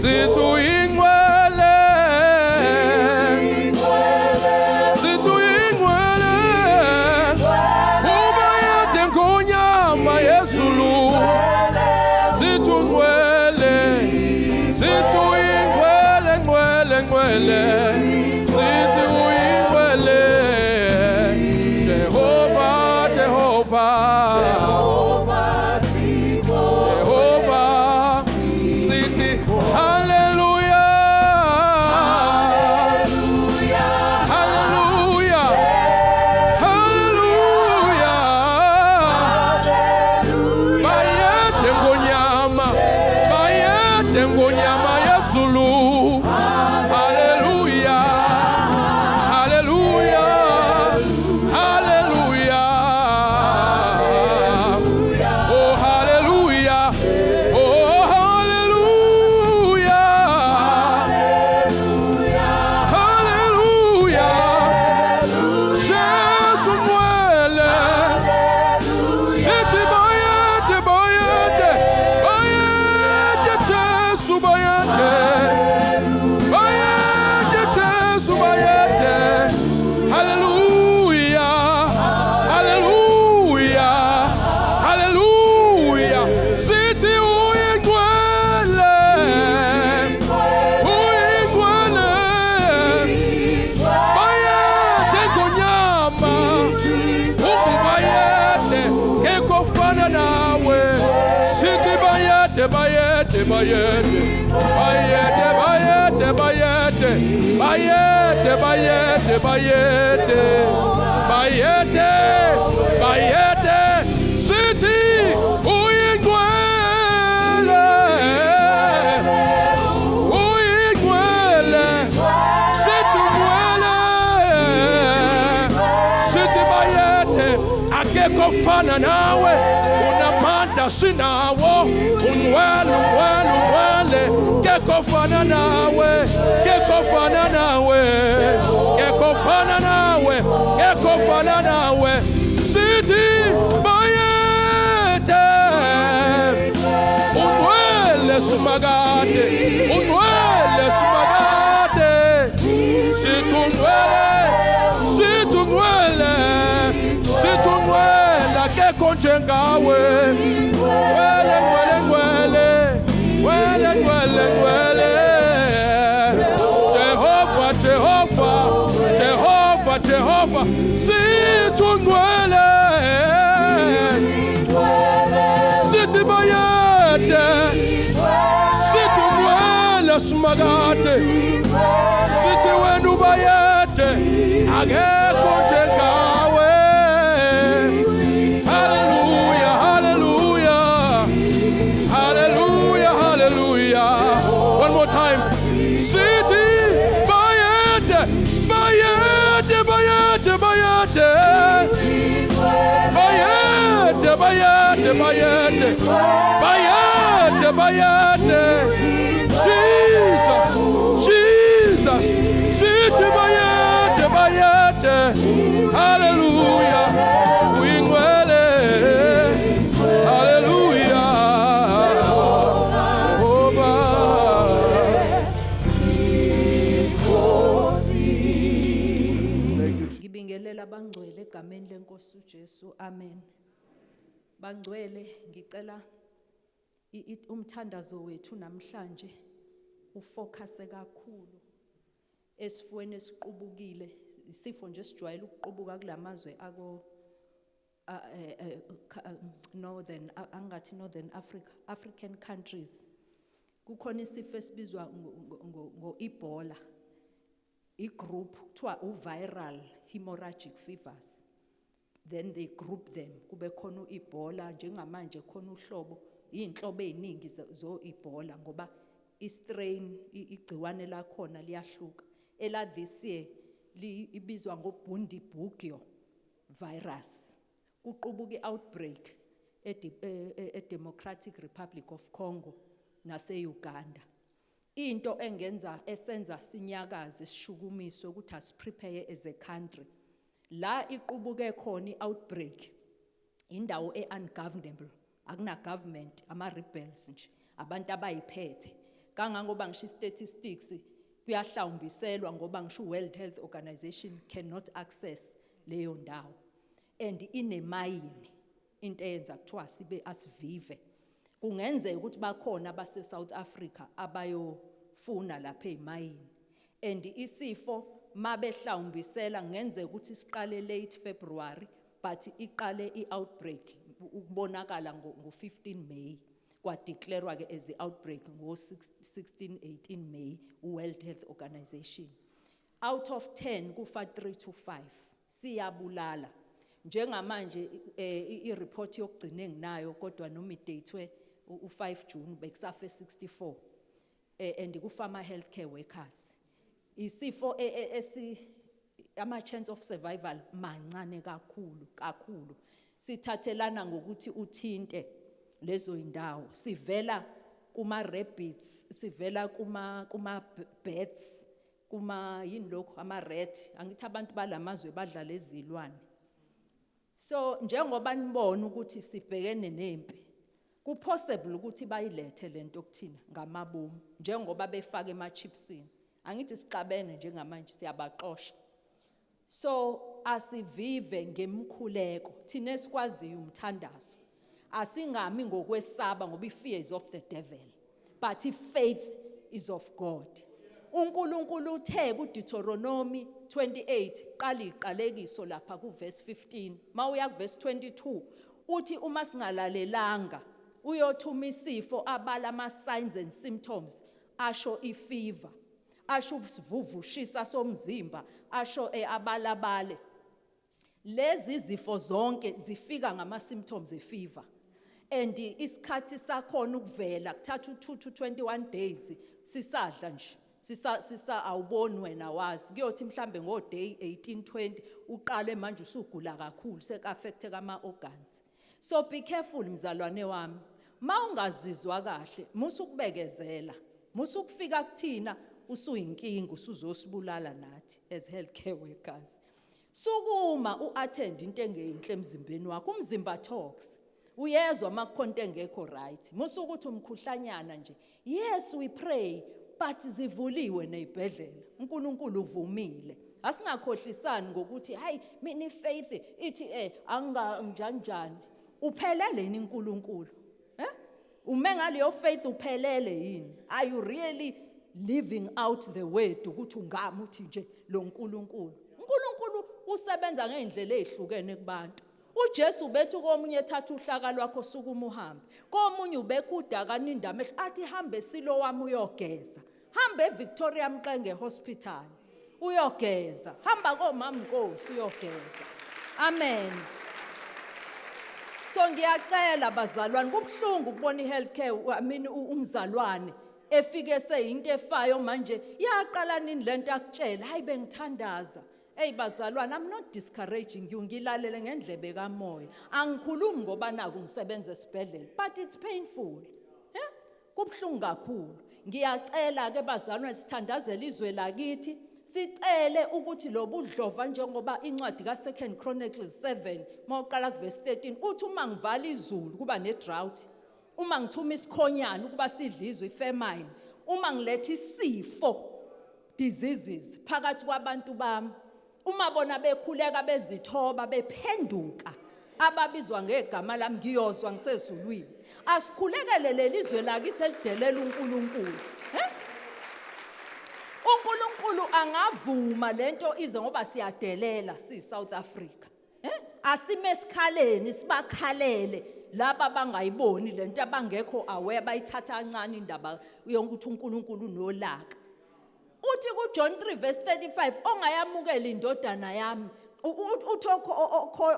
Sithi uyingcwele, sithi uyingcwele, ubayede ngonyama yezulu. Sithi ungcwele, sithi uyingcwele, ngcwele, ngcwele, sithi uyingcwele. Jehova, Jehova, Jehova, sithi hallelujah, hallelujah, hallelujah. Bayede ngonyama, bayede ngonyama yezulu. Hallelujah, hallelujah, hallelujah. Oh hallelujah, oh hallelujah, hallelujah. Jesu ngcwele, sithi bayede, bayede, bayede Jesu, bayede, bayede Jesu, bayede. Hallelujah, hallelujah, hallelujah. Sithi uyingcwele, uyingcwele, bayede ngonyama, ungubayede, ngekho fana nawe. Sithi bayede, bayede, bayede, bayede, bayede, bayede, bayede, bayede, bayede, bayede, bayede. Sithi uyingcwele, uyingcwele, sithi ungcwele, sithi bayede, akekho fana nawe, unamandla sinawo, ungcwele, ungcwele, ungcwele, kekho fana nawe, kekho fana nawe, kekho fana nawe, kekho fana nawe. Sithi bayede, ungcwele simakade, ungcwele simakade, sithi ungcwele, sithi ungcwele, sithi ungcwele, akekho njengawe. Ngcwele, ngcwele, ngcwele, ngcwele, ngcwele, ngcwele. Jehova, Jehova, Jehova, Jehova, sithi ungcwele, sithi bayede, sithi ungcwele simakade, sithi wena ubayede, akekho njengawe. Hallelujah, hallelujah, hallelujah, hallelujah. One more time. Sithi bayede, bayede, bayede, bayede, bayede, bayede, bayede, bayede, bayede. Jesus, Jesus, sithi bayede, bayede. Hallelujah, uyingcwele. Hallelujah, Jehovah. Thank you. Ngibingelela abangcwele egameni lenkosi uJesu. Amen. Bangcwele, ngicela umthandazo wethu namhlanje ufocuse kakhulu esifweni esiqubukile, isifo nje esijwayele ukuqubuka kulamazwe ako Northern, angathi Northern Africa, African countries. Kukhona isifo esibizwa ngo-Ebola, i-group kuthiwa u-viral hemorrhagic fevers. Then they group them, kube khona u-Ebola, njengamanje khona uhlobo, iy'nhlobo ey'ningi zo-Ebola ngoba i-strain, igciwane lakhona liyahluka. Ela this year ibizwa ngo-Bundibugyo virus. Kuqubuka i-outbreak e-Democratic Republic of Congo nase-Uganda. Into engenza esenza sinyakaze sishukumiswe ukuthi asiprepare as a country. La iqubuke khona i-outbreak, indawo e-ungovernable, akuna government, ama rebels nje, abantu abayiphethe. Kangangoba ngisho statistics kuyahlawumbiselwa ngoba ngisho World Health Organization cannot access leyo ndawo. And inemayini into eyenza kuthiwa sibe asivive. Kungenzeka ukuthi bakhona abase South Africa abayofuna lapha ezimayini. And isifo mabehlawumbisela kungenzeka ukuthi siqale late February, but iqale i-outbreak ukubonakala ngo-15 May, kwadeclarewa ke as i-outbreak ngo-16 18 May World Health Organization. Out of 10 kufa 3 to 5. Siyabulala. Njengamanje i-report yokugcina enginayo, kodwa noma idatwe u5 June, bekusafe 64 and kufa ama healthcare workers. Isifo esi ama chance of survival mancane kakhulu kakhulu. Sithathelana ngokuthi uthinte lezo indawo. Sivela kuma rabbits, sivela kuma bats, kuma yini lokho, ama rat. Angithi abantu balamazwe badla lezilwane. So njengoba nibona ukuthi sibhekene nempi, ku possible ukuthi bayilethe lento kuthina ngamabomu njengoba befaka ema-chipsini. Angithi sixabene njengamanje, siyabaxosha. So asivive ngemkhuleko thina esikwaziyo umthandazo. Asingami ngokwesaba, ngoba i-fear is of the devil, but i-faith is of God. uNkulunkulu uthe kuDeuteronomy 28, qala iqalekiso lapha kuverse 15, mawuya kuverse 22, uthi uma singalalelanga uyothuma isifo, abala ama signs and symptoms, asho ifever, asho isivuvushisa somzimba, asho abalabale. Lezi zifo zonke zifika ngama symptoms efever, and isikhathi sakhona ukuvela kuthatha u2 to 21 days. Sisadla nje, sisa awuboni wena wazi, kuyothi mhlambe ngo day 18 20 uqale manje usugula kakhulu, seka affect ama organs. So be careful, mzalwane wami. Mawungazizwa kahle, musukubekezela, musukufika kuthina usuyinkinga, usuzosibulala nathi as healthcare workers. Sukuma uattend into engeyinhle emzimbeni wakho. Umzimba talks, uyezwa makukhona into engekho right. Musukuthi umkhuhlanyana nje. Yes, we pray, but zivuliwe nezibhedlela, uNkulunkulu uvumile. Asingakhohlisani ngokuthi hayi, mina ifaith ithi anga njani njani. Uphelele yini uNkulunkulu? Ume ngaleyo faith uphelele yini? Are you really living out the word ukuthi ungami uthi nje lo nkulunkulu? uNkulunkulu usebenza ngeindlela ezihlukene kubantu. uJesu bethu komunye ethatha uhlaka lwakho, sukuma uhambe. Komunye ubekho udaka nindamehlo, athi hambe Siloam uyogeza, hambe eVictoria Mxenge Hospital uyogeza, hamba komama Nkosi uyogeza. Amen. So ngiyacela bazalwane, kubhlungu ukubona ihealthcare, I mean umzalwane efike seyinto efayo manje. Yaqala nini lento akutshela? Hayi, bengithandaza. Hey bazalwane, I'm not discouraging you, ngilalele ngendlebe kamoya. Angikhulumi ngoba naku ngisebenza esibhedlela, but it's painful. Kubhlungu kakhulu. Ngiyacela ke bazalwane, sithandazele izwe lakithi. Sicele ukuthi lobudlova, njengoba incwadi ka2 Chronicles 7 mawuqala kuverse 13 uthi uma ngivala izulu kuba ne drought, uma ngithuma isikhonyana ukuba sidlizwe, ifamine, uma ngiletha isifo, diseases phakathi kwabantu bami, uma bona bekhuleka bezithoba bephenduka, ababizwa ngegama lami, ngiyozwa ngisezulwini. Asikhulekele lelizwe lakithi elidelela uNkulunkulu. UNkulunkulu angavuma lento ize ngoba siyadelela si South Africa. Asime esikhaleni sibakhalele laba bangayiboni lento, abangekho aware, bayithatha kancane indaba yokuthi uNkulunkulu unolaka. Uthi kuJohn 3 verse 35, ongayamukela indodana yami, uthi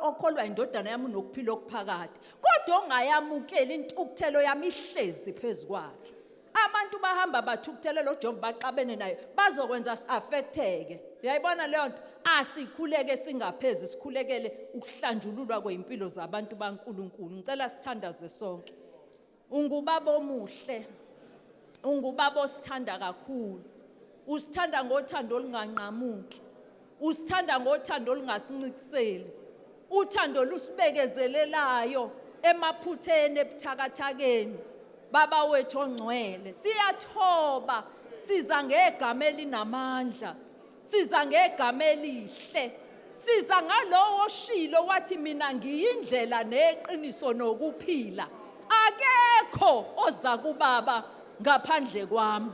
okholwa indodana yami unokuphila okuphakade, kodwa ongayamukeli intukuthelo yami ihlezi phezukwakhe. Abantu bahamba bathukuthelela uJehova, baxabene naye, bazokwenza siaffecteke. Uyayibona leyo nto? Asikhuleke singaphezi, sikhulekele ukuhlanjululwa kweimpilo zabantu baNkuluNkulu. Ngicela sithandaze sonke. Ungubaba omuhle, ungubaba osithanda kakhulu, usithanda ngothando olunganqamuki, usithanda ngothando olungasincikiseli, uthando lusibekezelelayo emaphutheni, ebuthakathakeni. Baba wethu ongcwele, siyathoba, siza ngegama elinamandla, siza ngegama elihle, siza ngalowo oshilo wathi mina ngiyindlela neqiniso nokuphila, akekho oza kubaba ngaphandle kwami.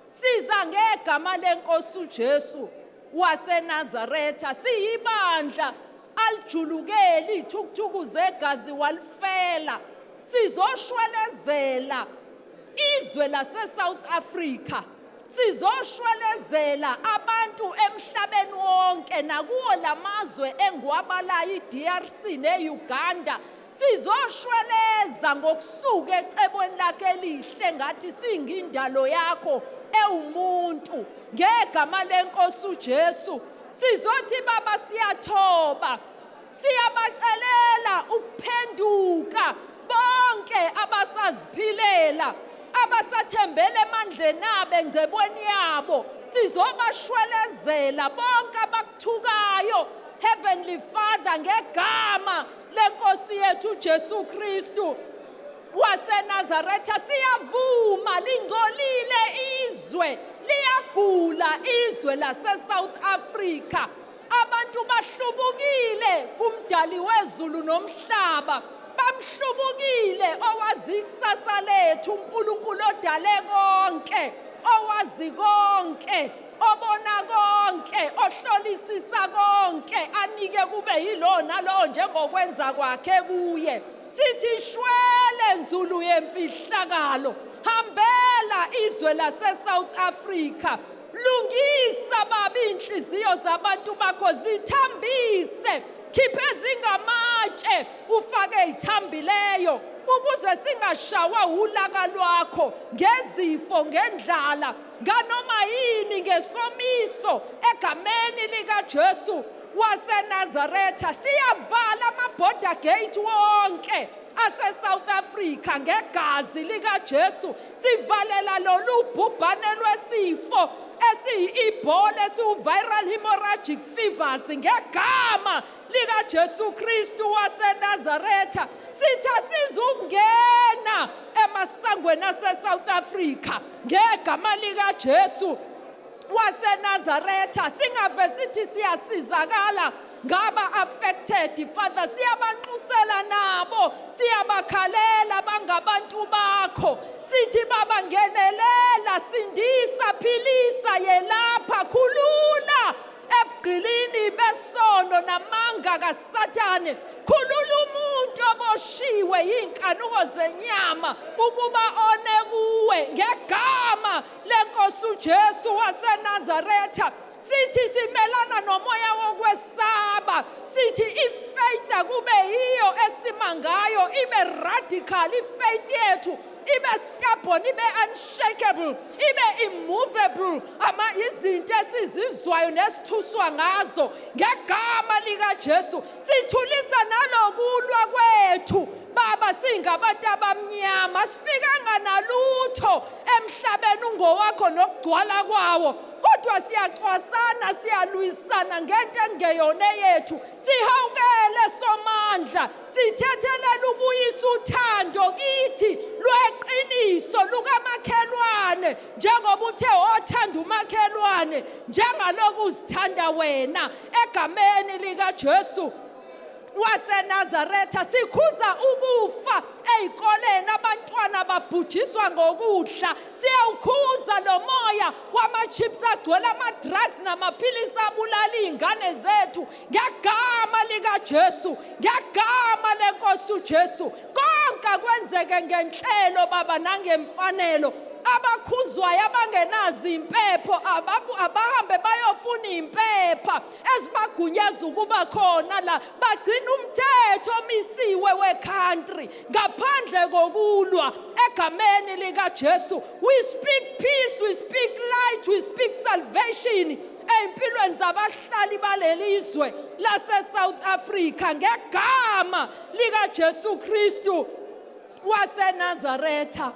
Siza ngegama lenkosi uJesu waseNazaretha, siyibandla alijulukeli ithukuthuku zegazi walifela. Sizoshwelezela izwe lase-South Africa, sizoshwelezela abantu emhlabeni wonke nakuwo lamazwe engiwabalayo, i-DRC ne-Uganda. Sizoshweleza ngokusuka ecebweni lakhe elihle ngathi singindalo yakho ewumuntu. Ngegama lenkosi uJesu sizothi baba siyathoba, siyabacelela ukuphenduka bonke abasaziphilela, abasathembele emandleni abo, engcebweni yabo. Sizobashwelezela bonke abakuthukayo, Heavenly Father, ngegama lenkosi yethu uJesu Kristu waseNazaretha. Siyavuma, lingcolile izwe, liyagula izwe lase-South Africa. Abantu bahlubukile kumdali wezulu nomhlaba, bamhlubukile owazi ikusasa lethu, uNkulunkulu odale konke, owazi konke, obona konke, ohlolisisa konke, anike kube yilona lo njengokwenza kwakhe kuye. Sithi shwele nzulu yemfihlakalo, hambela izwe lase-South Africa, lungisa baba inhliziyo zabantu bakho, zithambise, khiphe zingamatshe ufake ezithambileyo, ukuze singashawa ulaka lwakho ngezifo, ngendlala, nganoma yini, ngesomiso, egameni likaJesu waseNazaretha. Siyavala ama-border gate wonke ase-South Africa ngegazi likaJesu. Sivalela lolu bhubhane lwesifo esiyi-Ebola, esiwu-viral hemorrhagic fevers, ngegama likaJesu Kristu waseNazaretha. Sithi asizungena emasangweni ase-South Africa ngegama likaJesu waseNazaretha. Singave sithi siyasizakala ngaba affected, Father, siyabanxusela nabo, siyabakhalela, bangabantu bakho. Sithi baba ngenelela, sindisa, philisa, yelapha, khulula ebugqilini besono namanga kaSathane. Khulula umuntu oboshiwe yinkanuko zenyama ukuba one kuwe ngegama lenkosi uJesu waseNazaretha. Sithi simelana nomoya wokwesaba, sithi ifaith akube yiyo esima ngayo, ibe radical ifaith yethu, ibe stubborn, ibe unshakable, ibe immovable, ama izinto esizizwayo nesithuswa ngazo ngegama likaJesu. Sithulisa nalokulwa kwethu baba, singabantu abamnyama, sifikanga nalutho emhlabeni, ungowakho nokugcwala kwawo, kodwa siyacwasana, siyalwisana ngento engeyona yethu. Sihawukele Somandla, sithethelela, ubuyisa uthando kithi lweqiniso lukamakhelwane, njengoba uthe othanda umakhelwane njengaloku uzithanda wena, egameni likaJesu waseNazaretha. Sikhuza ukufa ezikoleni, abantwana babhujiswa ngokudla. Siyawukhuza lo moya wama-chips agcwele ama-drugs namaphilisi abulala iy'ngane zethu ngegama likaJesu, ngegama lenkosi uJesu. Konke akwenzeke ngenhlelo baba nangemfanelo. Abakhuzwayo abangenazo impepho abahambe bayofuna impepha ezibagunyaza ukuba khona la, bagcina umthetho omisiwe we-country ngaphandle kokulwa, egameni likaJesu. We speak peace, we speak light, we speak salvation ey'mpilweni zabahlali baleli zwe lase-South Africa ngegama likaJesu Kristu waseNazaretha.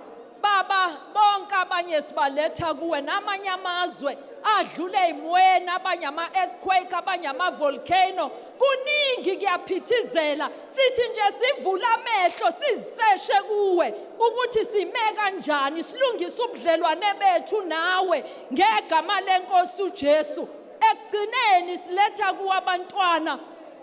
Baba, bonke abanye sibaletha kuwe, namanye amazwe adlule ey'mweni, abanye ama-earthquake, abanye ama-volcano, kuningi kuyaphithizela. Sithi nje sivule amehlo siziseshe kuwe ukuthi sime kanjani, silungise ubudlelwane bethu nawe ngegama lenkosi uJesu. Ekugcineni siletha kuwe abantwana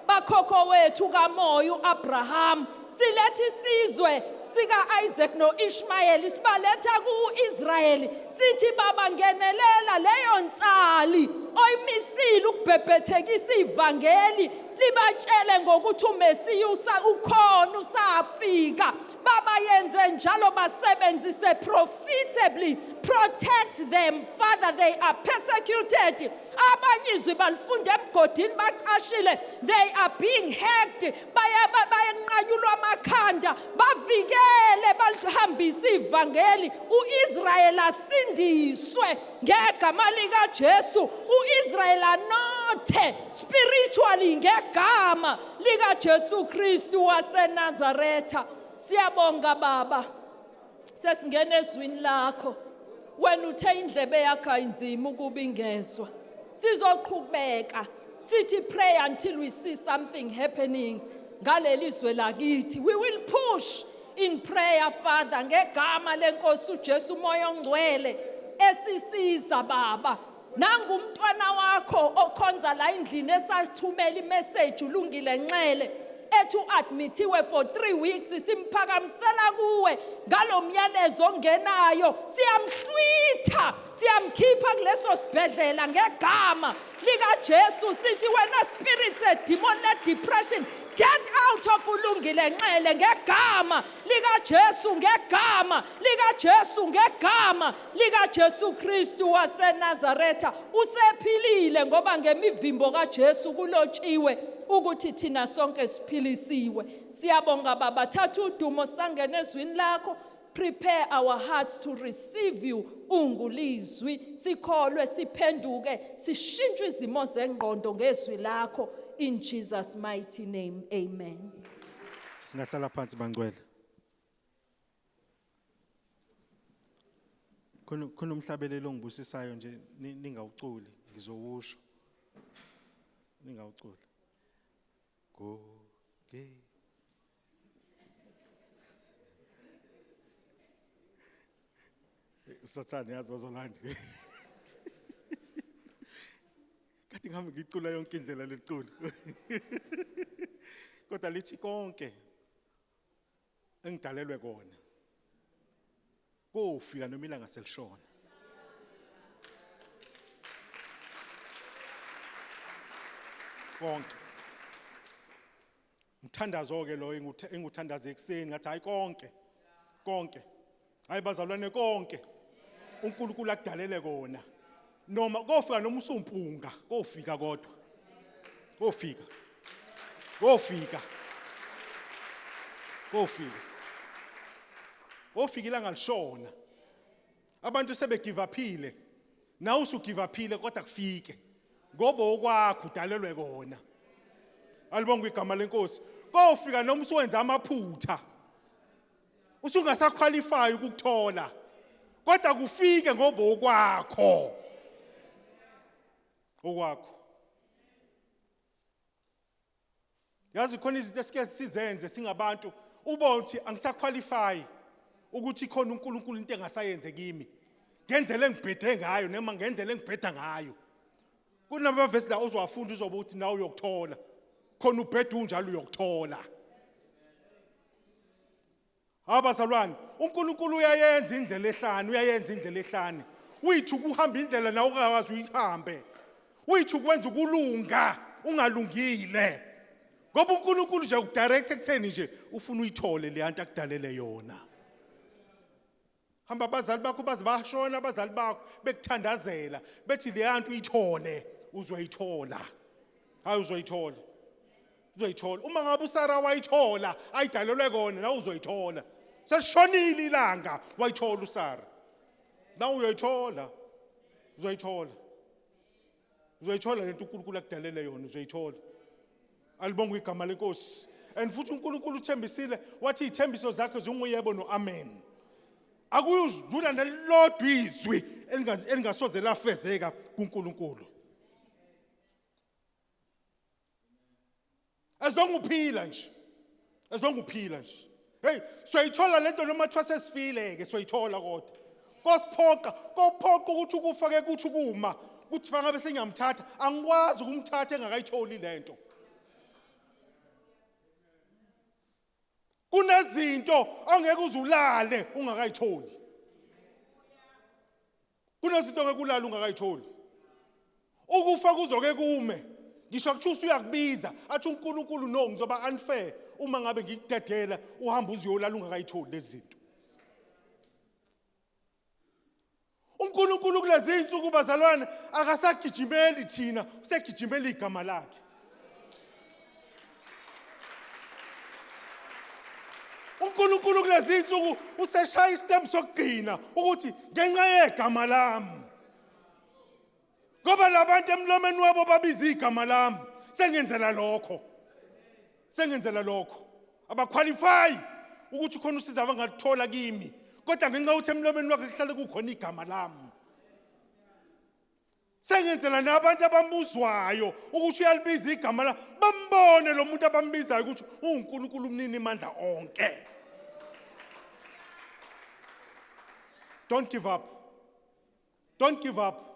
bakhokho wethu kamoya uAbraham, siletha isizwe sika-Isaac no-Ishmayeli, sibaletha ku-Israyeli, sithi baba ngenelela leyo nsali oyimisile ukubhebhethekisa ivangeli, libatshele ngokuthi uMesiya ukhona, usafika. Baba yenze njalo, basebenzise profitably, protect them Father, they are persecuted. Abanye izwi balifunda emgodini bacashile, they are being hacked, bayanqanyulwa amakhanda. Bavikele, balihambise ivangeli, uIsrael asindiswe ngegama likaJesu, uIsrael anothe spiritually ngegama likaJesu Kristu waseNazaretha. Siyabonga Baba, sesingena ezwini lakho. Wena uthe indlebe yakho ayinzima ukuba ingezwa. Sizoqhubeka sithi pray until we see something happening ngaleli zwe lakithi. We will push in prayer Father, ngegama lenkosi uJesu, uMoya oNgcwele esisiza Baba. Nangu umntwana wakho okhonza la endlini esathumela imessage, ulungile Nxele, ethi uadmithiwe for 3 weeks, simphakamisela kuwe ngalomyalezo ongenayo, siyamhlwitha, siyamkhipha kuleso sibhedlela ngegama likaJesu. Sithi wena spirit sedemon le depression, get out of ulungile Nxele ngegama likaJesu, ngegama likaJesu, ngegama likaJesu Kristu waseNazaretha. Usephilile ngoba ngemivimbo kaJesu kulotshiwe ukuthi thina sonke siphilisiwe. Siyabonga Baba, thatha udumo, sangena ezwini lakho. Prepare our hearts to receive you, ungulizwi, sikholwe, siphenduke, sishintshwe izimo zengqondo ngezwi lakho, in Jesus mighty name, amen. Singahlala phansi bangcwele. Khona umhlabelelo ongibusisayo nje, ningawuculi, ngizowusho. Ningawuculi. Go ge. Sathane yazi bazolandi. Kade ngihambe ngicula yonke indlela leculo. Kodwa lithi konke engidalelwe kona kofika noma ilanga selishona. Konke. Umthandazo ke lo enguthandaza ekseni, ngathi hayi konke. Konke. Hayi bazalwane, konke. uNkulunkulu akudalele kona. Noma kofika noma usumpunga, kofika kodwa. Kofika. Kofika. Kofika. Kofika ilanga lishona. Abantu sebegive uphile. Nawe usugive uphile kodwa kufike. Ngoba okwakho udalelwe kona. Alibonga igama lenkosi. Kofika noma usuwenza amaphutha. Usungasaqualify ukukuthola. Kodwa kufike ngoba okwakho. Okwakho. Yazi khona izinto esike sizenze singabantu, ubone ukuthi angisaqualify ukuthi khona uNkulunkulu into engasayenze kimi ngendlela engibhede ngayo noma ngendlela engibheda ngayo. Kunamavesi la ozowafunda, uzobe uthi nawe uyokuthola khona ubheda unjalo, uyokuthola. Abazalwane, uNkulunkulu uyayenza indlela ehlane, uyayenza indlela ehlane. Uyithi ukuhamba indlela nawe ungawazi uyihambe. Uyithi ukwenza ukulunga ungalungile. Ngoba uNkulunkulu nje ukudirect ekutheni nje ufuna uyithole le nto akudalele yona. Hamba abazali bakho baze bashona, abazali bakho bekuthandazela bethi le nto uyithole, uzoyithola. Hayi uzoyithola. Uzoyithola. Uma ngabe uSara wayithola, ayidalelwe kona, nawe uzoyithola. Selishonile ilanga wayithola uSara. Nawe uyoyithola. Uzoyithola. Uzoyithola lento uNkulunkulu akudalele yona, uzoyithola. Alibonga igama lenkosi. And futhi uNkulunkulu uthembisile, wathi izithembiso zakhe zinguyebo noamen. Akuyudlula nelilodwa izwi elingasoze lafezeka kuNkulunkulu. As long uphila nje. As long uphila nje. Hey, soyithola lento noma kuthiwa sesifile ke soyithola kodwa. Kosiphoqa, kophoqa ukuthi ukufa ke kuthi kuma, kuthi fangabe sengiyamthatha, angikwazi ukumthatha engakayitholi lento. Kunezinto ongeke uzulale ungakayitholi. Kunezinto ongeke ulale ungakayitholi. Ukufa kuzoke kume. Ngisho kuthiwa usuyakubiza athi uNkulunkulu no ngizoba unfair uma ngabe ngikudedela uhamba uziyolala ungakayitholi lezi zinto. UNkulunkulu kulezi insuku bazalwane akasagijimeli thina, usegijimela igama lakhe. uNkulunkulu kulezi insuku useshaya isitembu sokugcina ukuthi ngenxa yegama lami. Ngoba labantu emlomeni wabo babiza igama lami, sengenzela lokho. Sengenzela lokho. Abaqualify ukuthi khona usizo abangaluthola kimi. Kodwa ngenxa yokuthi emlomeni wakhe kuhlale kukhona igama lami. Sengenzela nabantu abamuzwayo ukuthi uyalibiza igama la bambone lo muntu abambizayo ukuthi uwuNkulunkulu umnini mandla onke. Don't give up. Don't give up.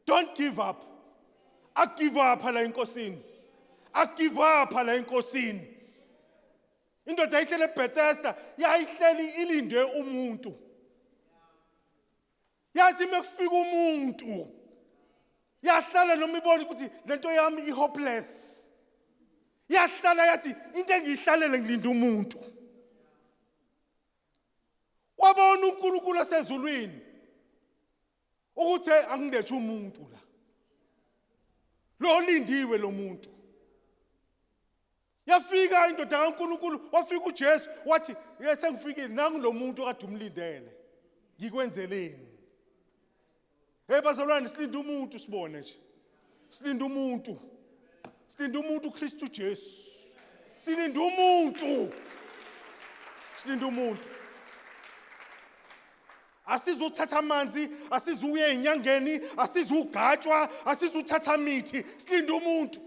Don't give up. Akugive up la enkosini. Akugive up la enkosini. Indoda ayihlele eBethesda yayihleli ilinde umuntu. Yathi mekufika umuntu yahlala noma ibona ukuthi lento yami i-hopeless. Yahlala yathi into engiyihlalele ngilinde umuntu. Wabona uNkulunkulu osezulwini ukuthi angilethe umuntu la. Lo lindiwe lo muntu. Yafika indoda kaNkulunkulu, wafika uJesu wathi, "Yese ngifikile nangu lo muntu okade umlindele. Ngikwenzeleni?" Hey bazalwane silinde umuntu sibone nje. Silinde umuntu. Silinde umuntu uKristu Jesu. Silinde umuntu. Silinde umuntu. Asizuthatha amanzi, asizuye enyangeni, asizugcatshwa, asizuthatha mithi, silinde umuntu.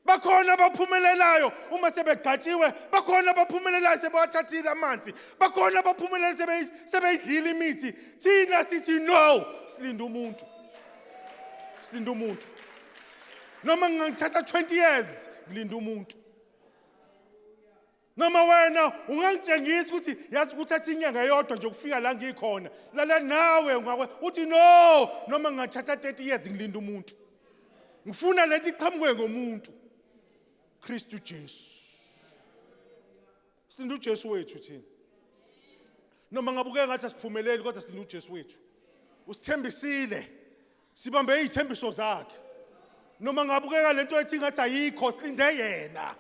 Bakhona abaphumelelayo uma sebegcatshiwe, bakhona abaphumelelayo sebewathathile amanzi, bakhona abaphumelelayo sebeyidlile imithi. Thina sithi no, silinde umuntu. Silinde umuntu. Noma ngingangithatha 20 years ngilinde umuntu. Noma wena ungangitshengisa ukuthi yazi kuthatha inyanga eyodwa nje ukufika la ngikhona. Lala nawe ungakwe uthi no, noma ngingathatha 30 years ngilinde umuntu. Ngifuna lento iqhamuke ngomuntu. Kristu Jesu. Silinde uJesu wethu thina. Noma ngabukeka ngathi asiphumeleli kodwa silinde uJesu wethu. Usithembisile. Sibambe izithembiso zakhe. Noma ngabukeka lento ethi ngathi ayikho silinde yena.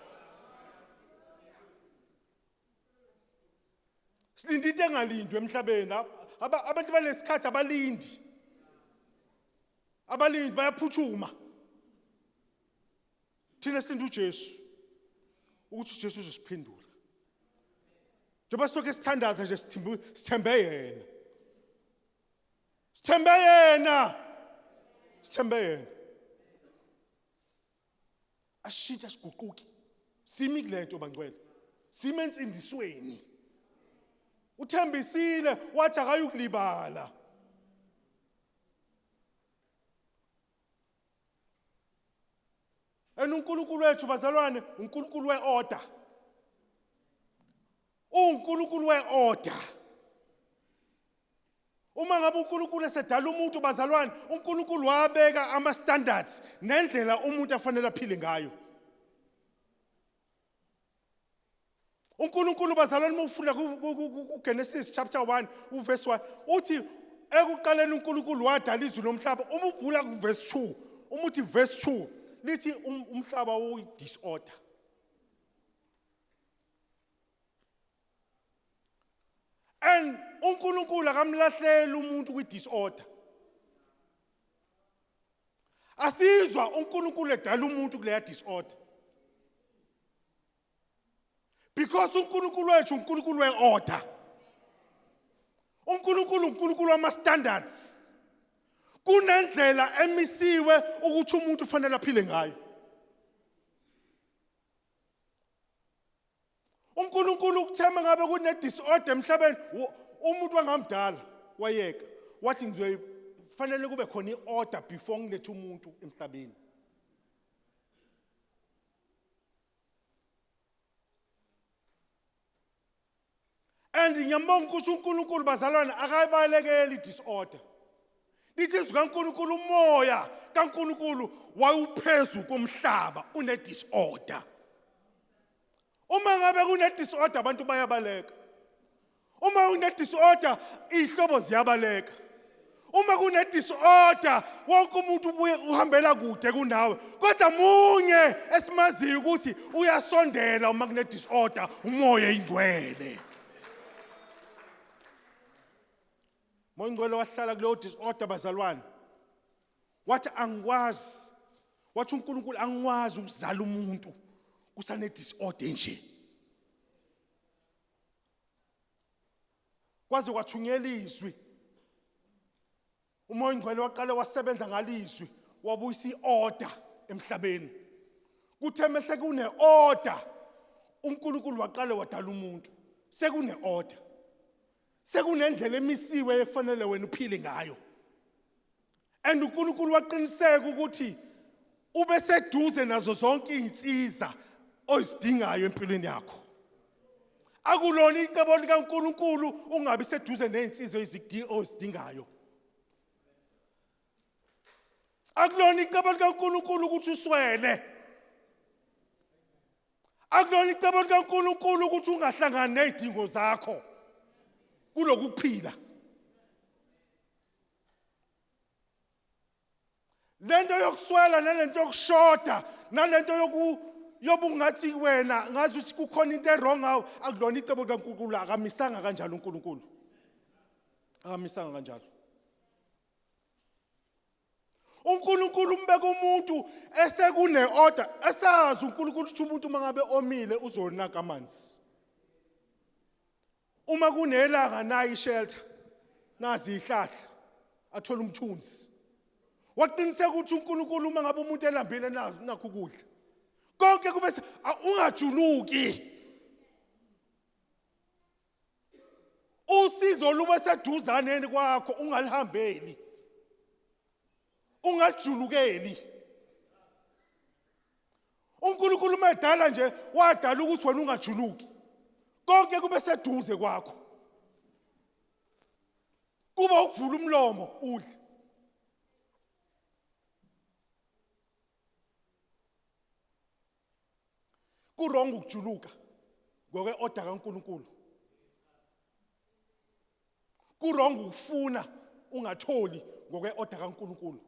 Silinde into engalindwe emhlabeni. Abantu balesikhathi abalindi. Abalindi bayaphuthuma. Thina silinde uJesu ukuthi uJesu uzosiphendula. Njengoba silokhu sithandaza nje sithembe yena. Sithembe yena. Sithembe yena. Ashintsha siguquki. Simi kulento bangcwele. Sime ensindisweni. Uthembisile wathi akayukulibala. And uNkulunkulu wethu bazalwane uNkulunkulu weorder. UNkulunkulu weorder. Uma ngabe uNkulunkulu esedala umuntu bazalwane, uNkulunkulu wabeka ama standards nendlela umuntu afanele aphile ngayo. uNkulunkulu bazalwane uma ufunda kuGenesis chapter 1 uverse 1 uthi ekuqaleni uNkulunkulu wadala izulu nomhlaba. Uma uvula kuverse 2, uma uthi verse 2 lithi umhlaba uyi disorder. And uNkulunkulu akamlahleli umuntu kwi disorder. Asizwa uNkulunkulu edala umuntu kuleya disorder. Because uNkulunkulu wethu uNkulunkulu weorder. UNkulunkulu uNkulunkulu wama standards. Kunendlela emisiwe ukuthi umuntu ufanele aphile ngayo. uNkulunkulu ukuthema ngabe kune disorder emhlabeni umuntu wangamdala wayeka wathi ngizofanele kube khona iorder before ngilethe umuntu emhlabeni. And ngiyambonga ukuthi uNkulunkulu bazalwane akayibalekeli disorder. Lithi izwi kaNkulunkulu umoya kaNkulunkulu wawuphezu komhlaba une disorder. Uma ngabe kune disorder abantu bayabaleka. Uma kune disorder izihlobo ziyabaleka. Uma kune disorder wonke umuntu ubuye uhambela kude kunawe. Kodwa munye esimaziyo ukuthi uyasondela uma kune disorder umoya ingcwele. Moya ingcwele wahlala kuleyo disorder bazalwane. Wathi angikwazi. Wathi uNkulunkulu angikwazi ukuzala umuntu kusane disorder nje. Kwaze kwathunyela izwi. Umoya ongcwele waqale wasebenza ngalizwi wabuyisa iorder emhlabeni. Kuthe mese kune order uNkulunkulu waqale wadala umuntu. Sekune order. Sekunendlela emisiwe efanele wena uphile ngayo. And uNkulunkulu waqiniseka ukuthi ube seduze nazo zonke izinsiza ozidingayo empilweni yakho. Akulona icebo likaNkulunkulu ungabi seduze nezinsiza ozidingayo. Akulona icebo likaNkulunkulu ukuthi uswele. Akulona icebo likaNkulunkulu ukuthi ungahlangani nezidingo zakho kulokuphila. Lento yokuswela nalento yokushoda nalento yoku yobungathi wena ngazi ukuthi kukhona into erong ngawo akulona icebo likaNkulunkulu akamisanga kanjalo uNkulunkulu. Akamisanga kanjalo. uNkulunkulu umbeka umuntu esekune order esazi uNkulunkulu ukuthi umuntu mangabe omile uzonaka amanzi. Uma kunelanga nayi shelter nazi ihlahla athola umthunzi. Waqiniseka ukuthi uNkulunkulu uma ngabe umuntu elambile nazi nakho ukudla. Konke kube ungajuluki. Usizo lube seduzaneni kwakho ungalihambeli. Ungalijulukeli. uNkulunkulu uma edala nje wadala ukuthi wena ungajuluki. Konke kube seduze kwakho. Kuba ukuvula umlomo udle. Kurong ukujuluka ngokwe order kaNkulunkulu. Kurong ukufuna ungatholi ngokwe order kaNkulunkulu.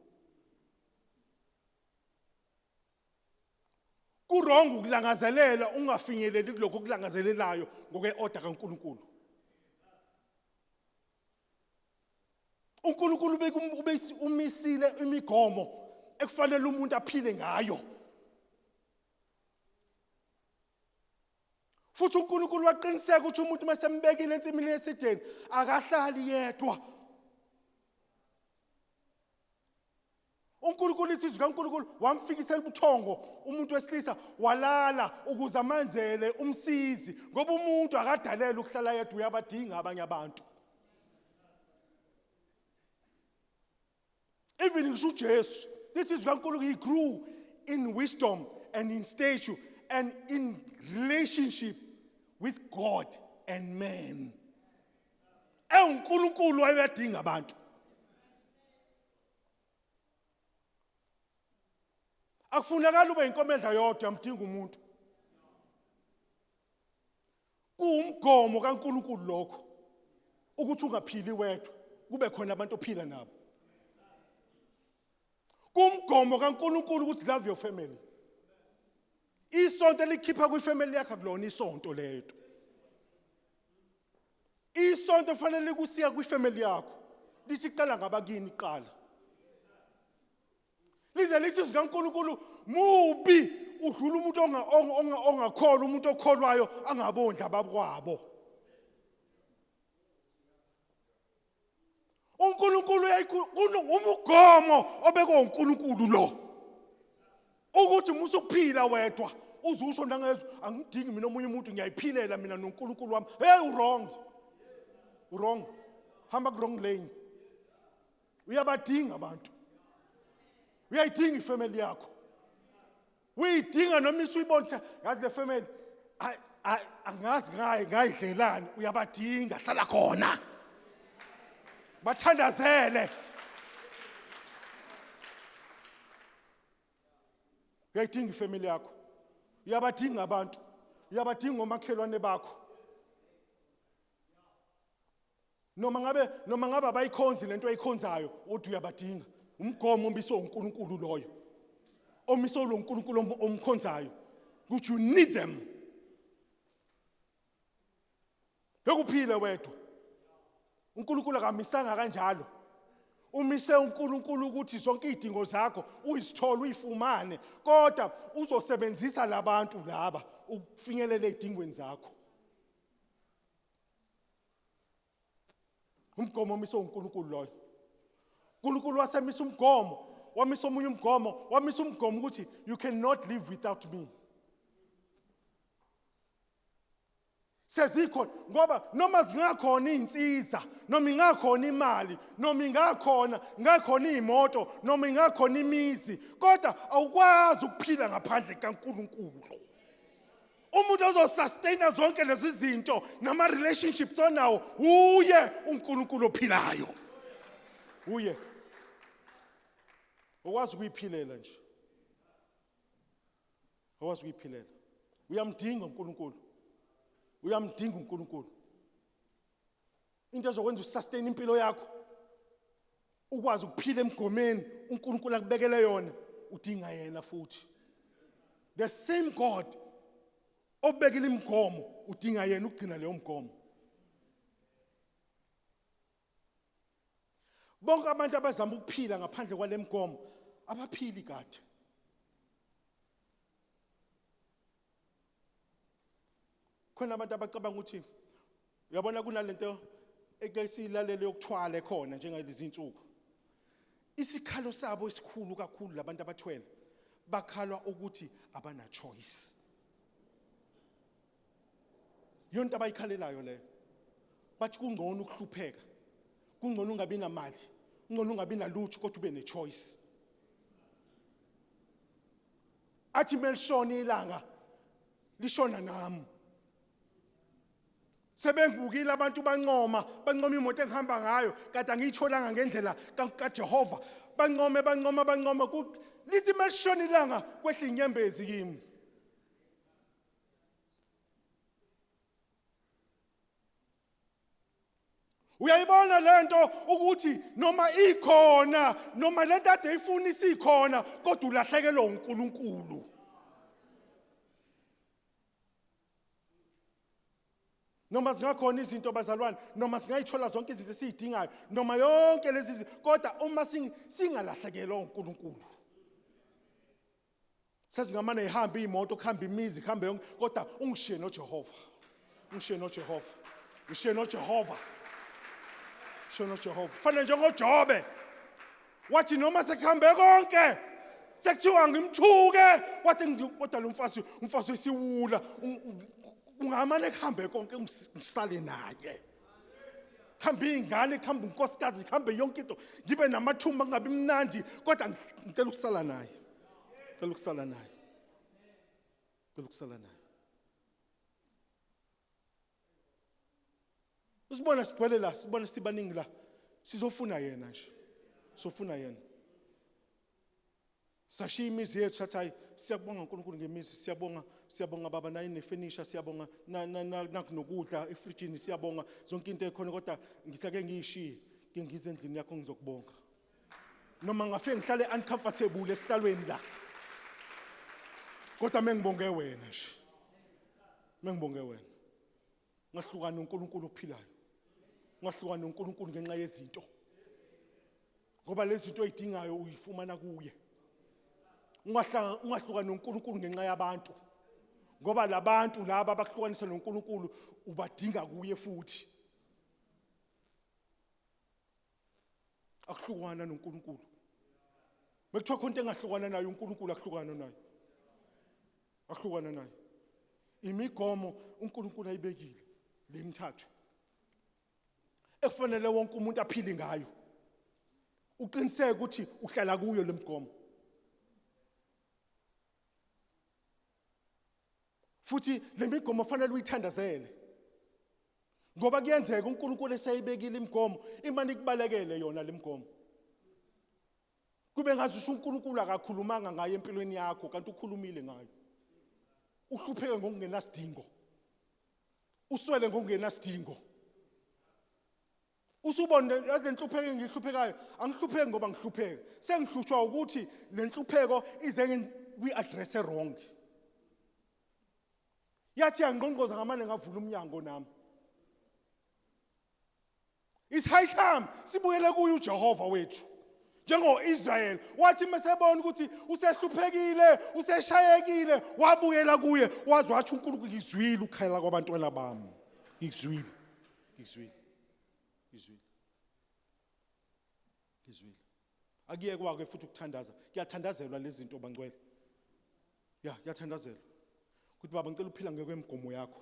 Kurong ukulangazelela ungafinyeleli kulokho okulangazelelayo ngokwe order kaNkulunkulu. uNkulunkulu umisile imigomo ekufanele umuntu aphile ngayo. Futhi uNkulunkulu waqiniseka ukuthi umuntu uma sembekile ensimini yesideni akahlali yedwa. uNkulunkulu ithi izwi kaNkulunkulu wamfikisela ubuthongo umuntu wesilisa walala ukuze amanzele umsizi ngoba umuntu akadalelwe ukuhlala yedwa uyabadinga abanye abantu. Even ngisho uJesu lithi izwi kaNkulunkulu he grew in wisdom and in stature and in relationship with God and man. EwuNkulunkulu wayebadinga abantu. Akufunakala ube inkomo edla yodwa uyamdinga umuntu. Kuwumgomo kaNkulunkulu lokho ukuthi ungaphili wedwa kube khona abantu ophila nabo. Kumgomo kaNkulunkulu ukuthi love your family. Isonto elikhipha kwifamily yakho akulona isonto lento. Isonto fanele likusiya kwifamily yakho. Lithi qala ngabakini qala. Lize lithi zikaNkulunkulu mubi Udlula umuntu ongakholwa, umuntu okholwayo angabondli abakwabo. UNkulunkulu umugomo obekwe uNkulunkulu lo. Ukuthi musa ukuphila wedwa uzusho nangezwe angidingi mina omunye umuntu ngiyayiphilela mina noNkulunkulu wami. Hey u-wrong. U-wrong. Hamba ku wrong lane. Uyabadinga abantu. Uyayidinga ifamily yakho. Uyidinga noma isuyibona ukuthi yazi le family angazi ngaye ngayidlelani uyabadinga hlala khona. Bathandazele. Uyayidinga ifamily yakho. Uyabadinga abantu. Uyabadinga omakhelwane bakho. Noma ngabe abayikhonzi lento ayikhonzayo uthi uyabadinga. Umgomo omiswe uNkulunkulu loyo. Omiswe lo uNkulunkulu omkhonzayo. Ukuthi you need them. Bekuphile wedwa. uNkulunkulu akamisanga kanjalo. Umise uNkulunkulu ukuthi zonke izidingo zakho uyisithole uyifumane kodwa uzosebenzisa labantu laba ukufinyelela ezidingweni zakho. Umgomo omiswe uNkulunkulu loyo. uNkulunkulu wasemisa umgomo, wamisa omunye umgomo, wamisa umgomo ukuthi you cannot live without me. Sezikhona ngoba noma zingakhona izinsiza, noma ingakhona imali, noma ingakhona imoto, noma ingakhona imizi, kodwa awukwazi ukuphila ngaphandle kaNkulunkulu. Umuntu ozosustaina zonke lezi zinto nama relationships onawo uye uNkulunkulu ophilayo. Uye. Ukwazi ukuyiphilela nje. Awukwazi ukuyiphilela. Uyamdinga uNkulunkulu. Uyamdinga uNkulunkulu. Into ezokwenza usustain impilo yakho ukwazi ukuphila emgomeni uNkulunkulu akubekele yona udinga yena futhi. The same God obekile imigomo udinga yena ukugcina leyo mgomo. Bonke abantu abazama ukuphila ngaphandle kwale mgomo abaphili kade. Khona abantu abacabanga ukuthi uyabona kunalento eke siyilalele yokuthwala ekhona njengalezi insuku. Isikhalo sabo esikhulu kakhulu labantu abathwele bakhalwa ukuthi abana choice. Yonke abayikhalelayo leyo. Bathi kungcono ukuhlupheka. Kungcono ungabi namali. Kungcono ungabi nalutho kodwa ube nechoice. Athi melishona ilanga lishona nami. Sebengibukile abantu bancoma, bancoma imoto engihamba ngayo kade angiyitholanga ngendlela kaJehova. Bancome bancoma bancoma lithi melishona ilanga kwehla inyembezi kimi. Uyayibona lento ukuthi noma ikhona noma lento ade ifuna isikhona kodwa ulahlekelwa uNkulunkulu. Noma zingakhona izinto bazalwane, noma singayithola zonke izinto esizidingayo, noma yonke lezi kodwa uma singalahlekelwa uNkulunkulu. Sezingamane ihambe imoto, kuhambe imizi, kuhambe yonke, kodwa ungishiye noJehova. Ungishiye noJehova. Ngishiye noJehova. Ngishiye noJehova. Fana njengoJobe. Wathi noma sekuhambe konke sekuthiwa ngimthuke wathi kodwa lo mfazi umfazi wesiwula ungamane kuhambe konke ngisale naye. Kuhambe iy'ngane, kuhambe unkosikazi, kuhambe yonke into. Ngibe namathumba kungabi mnandi kodwa ngicela ukusala naye. Cela ukusala naye. Cela ukusala naye. Usibona sigcwele la, sibona sibaningi la. Sizofuna yena nje. Sofuna yena. Sashiya imizi yethu sathi hayi siyabonga uNkulunkulu ngemizi, siyabonga, siyabonga baba nayi nefurniture, siyabonga nakunokudla efrijini, siyabonga zonke into ekhona kodwa ngisake ngiyishiye, ke ngize endlini yakho ngizokubonga. Noma ngafike ngihlale uncomfortable esihlalweni la. Kodwa mengibonge wena nje. Mengibonge wena. Ngahlukana noNkulunkulu ophilayo. Ngahlukana noNkulunkulu ngenxa yezinto. Ngoba lezi zinto oyidingayo uyifumana kuye. Ungahlukani noNkulunkulu ngenxa yabantu. Ngoba labantu laba abakuhlukanisa noNkulunkulu ubadinga kuye futhi. Akuhlukana noNkulunkulu. Mekuthiwa khona into engahlukana nayo uNkulunkulu akuhlukana nayo. Akuhlukana nayo. Imigomo uNkulunkulu ayibekile lemithathu. Ekufanele wonke umuntu aphile ngayo. Uqiniseke ukuthi uhlala kuyo lemigomo. Futhi lemigomo fanele uyithandazele. Ngoba kuyenzeka uNkulunkulu eseyibekile imigomo, imane ikubalekele yona lemigomo. Kube ngazi ukuthi uNkulunkulu akakhulumanga ngayo empilweni yakho kanti ukhulumile ngayo. Uhlupheke ngokungenasidingo. Uswele ngokungenasidingo. Usubone yazi lenhlupheko engihluphekayo, angihlupheki ngoba ngihlupheka. Sengihlushwa ukuthi lenhlupheko ize kwi-address wrong. Yathi yangqongqoza ngamane ngavula umnyango nami. It's high time sibuyele kuye uJehova wethu. Njengo-Israel wathi mesebona ukuthi usehluphekile, useshayekile, wabuyela kuye, waze wathi uNkulunkulu ngizwile ukukhala kwabantwana bami. Ngizwile. Ngizwile. Ngizwile. Ngizwile. Akuyekwa ke futhi ukuthandaza. Kuyathandazelwa lezi zinto bangcwele. Ya, kuyathandazelwa. Ukuthi baba ngicela uphila ngekwemigomo yakho.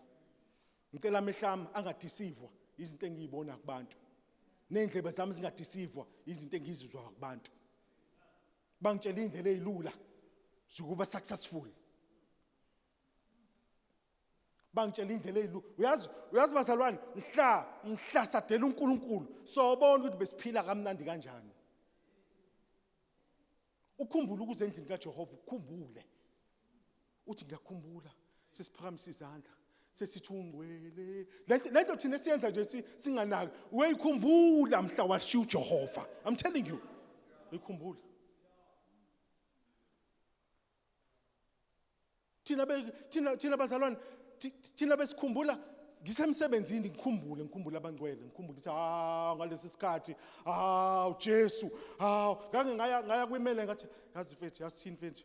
Ngicela amehlo ami angadisivwa izinto engiyibona kubantu. Ney'ndlebe zami zingadisivwa izinto engizizwa kubantu. Bangitshela indlela ezilula zokuba successful. Bangitshela indlela ezilu. Uyazi, uyazi bazalwane, mhla mhla sadela uNkulunkulu, sobona ukuthi besiphila kamnandi kanjani. Ukhumbule ukuze endlini kaJehova ukhumbule. Uthi ngiyakhumbula sesiphakamisa izandla sesithi ungcwele. Lento thina esiyenza nje singanaki. Uyikhumbula mhla washiya uJehova. I'm telling you. Uyikhumbula. Thina thina thina bazalwane thina besikhumbula ngisemsebenzini ngikhumbule ngikhumbule abangcwele ngikhumbule ukuthi ah ngalesi sikhathi ah uJesu ah ngange ngaya ngaya kwimele ngathi yazi mfethu yasithini mfethu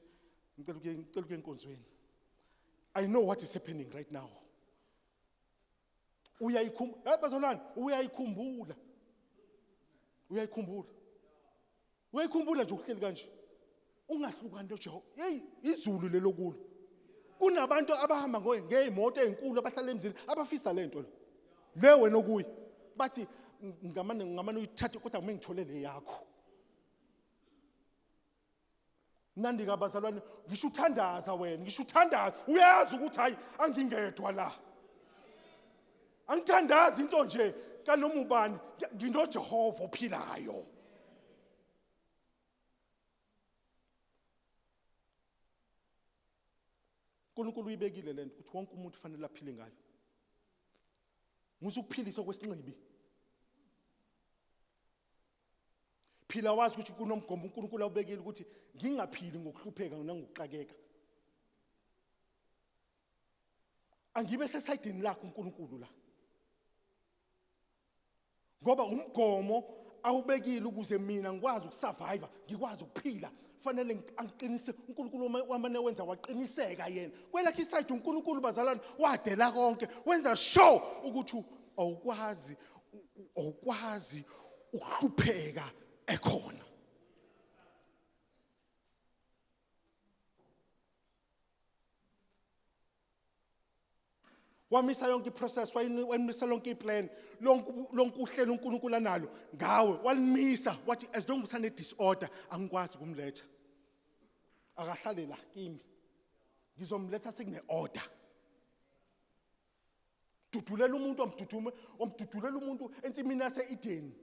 ngicela ukuye ngicela ukuye enkonzweni. I know what is happening right now. Uyayikhumbula hey bazalwane uyayikhumbula. Uyayikhumbula. Uyayikhumbula nje ukuhleli kanje. Ungahlukani noJehova. Hey izulu lelo kulo. Kunabantu abahamba ngeyimoto ezinkulu abahlala emzini abafisa lento lo. Le wena okuyi. Bathi ngamane ngamane uyithathe kodwa kumele ngithole le yakho. Mnandi kabazalwane ngisho uthandaza wena ngisho uthandaza uyazi ukuthi hayi angingedwa la. Angithandazi into nje kanoma ubani nginoJehova ophilayo. uNkulunkulu uyibekile lento ukuthi wonke umuntu ufanele aphile ngayo. Musa ukuphiliswa kwesinxibi. Phila wazi ukuthi kunomgomo uNkulunkulu awubekile ukuthi ngingaphili ngokuhlupheka nangokuxakeka. Angibe sesayidini lakho uNkulunkulu la. Ngoba umgomo awubekile ukuze mina ngikwazi ukusurvive, ngikwazi ukuphila. Fanele angiqinise uNkulunkulu wamane wenza waqiniseka yena. Kwelakhe isayidi uNkulunkulu bazalwane wadela konke, wenza sure ukuthi awukwazi awukwazi ukuhlupheka ekhona. Wamisa yonke iprocess, wayimisa lonke iplan, lonke lonke uhlelo uNkulunkulu analo ngawe, walimisa wathi as long usane disorder angikwazi kumletha. Akahlale la kimi. Ngizomletha sekune order. Dudulela umuntu wamdudume, wamdudulela umuntu ensimini yase-Edeni.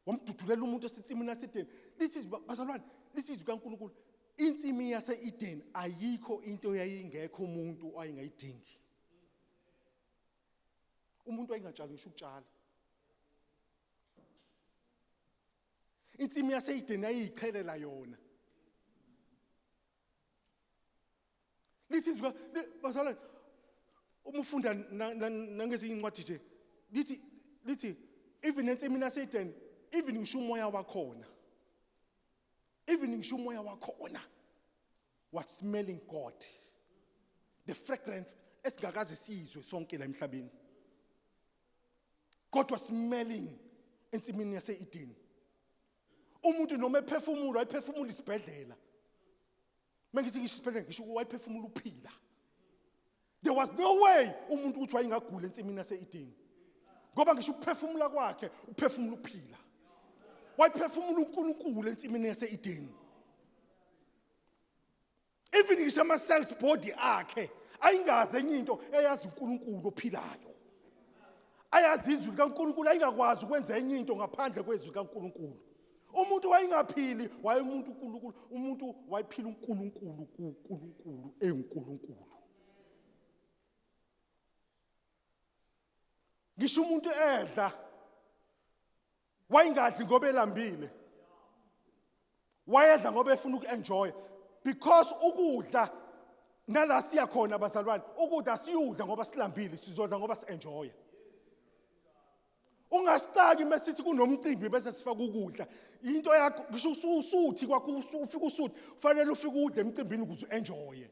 Wamdudulela umuntu esensimini yase-Edeni. Lithi izwi bazalwane, lithi izwi kaNkulunkulu, insimi yase-Edeni ayikho into yayingekho umuntu ayengayidingi. Umuntu wayengatshali ngisho ukutshala. Insimi yase-Edeni yayiyichelela yona. Lithi izwi bazalwane uma ufunda nangezinye incwadi nje lithi lithi even ensimini yaseEden even ngisho umoya wakhona even ngisho umoya wakhona. Was smelling God, the fragrance esingakaze sizwe sonke la emhlabeni. God was smelling ensimini yase-Eden. Umuntu noma ephefumula, wayephefumula isibhedlela. Mengithi ngisho isibhedlela, ngisho wayephefumula uphila. There was no way umuntu ukuthi wayengagula ensimini yase-Eden, ngoba ngisho ukuphefumula kwakhe uphefumula uphila. Wayephefumula uNkulunkulu ensimini yase-Eden. Even ngisho ama-cells body akhe ayingazi enye into, eyazi uNkulunkulu ophilayo, ayazi izwi likaNkulunkulu. Ayingakwazi ukwenza enye into ngaphandle kwezwi likaNkulunkulu. Umuntu wayengaphili, wayemuntu uNkulunkulu. Umuntu wayephila uNkulunkulu kuNkulunkulu eNkulunkulu. Ngisho umuntu edla, wayengadli ngoba elambile, wayedla ngoba efuna uku-enjoy, because ukudla nala siya khona bazalwane, ukudla siyudla ngoba silambile, sizodla ngoba si-enjoya. Ungasitaki mesithi kunomcimbi bese sifaka ukudla. Into yakho ngisho usuthi kwakho, ufika usuthi kufanele ufike udle emcimbini ukuze u-enjoye.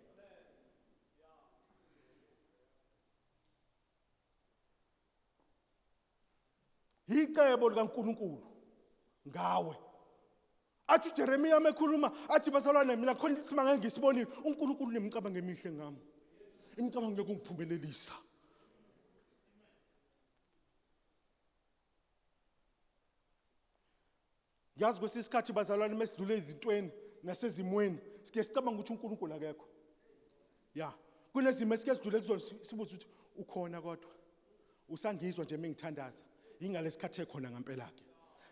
Icebo likaNkulunkulu ngawe. Athi uJeremiya mekhuluma, athi, "Bazalwane, mina khona isimanga engisibonile. UNkulunkulu nemicabango emihle ngami, imicabango yokungiphumelelisa." Ngiyazi kwesinye isikhathi bazalwane, mesidlule ezintweni nasezimweni, sike sicabanga ukuthi uNkulunkulu akekho. Ya, kunezimo esike sidlule kuzona, sibuze ukuthi ukhona, kodwa usangizwa nje mengithandaza? Ingalesikhathi ekhona ngempela ke.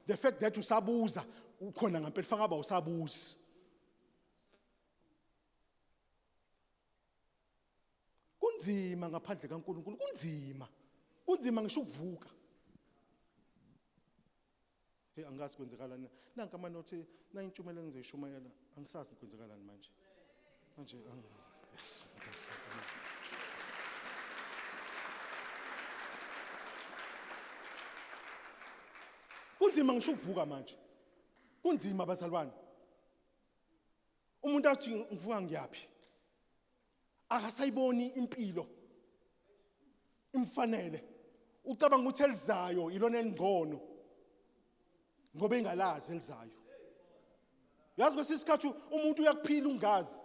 The fact that usabuza ukhona ngempela, faka ba usabuzi. Kunzima ngaphandle kaNkulunkulu, kunzima, kunzima ngisho ukuvuka. Hey, angazi kwenzekalani. Nanka amanothi nayintshumela engizoyishumayela, angisazi kwenzekalani manje. Manje yes. Angazi. Kunzima ngisho ukuvuka manje. Kunzima bazalwane. Umuntu athi, "Ngivuka ngiyaphi?" Akasayiboni impilo imfanele. Ucabanga ukuthi elizayo ilona elingcono ngoba engalazi elizayo. Yazi, kwesinye isikhathi umuntu uyakuphila ungazi,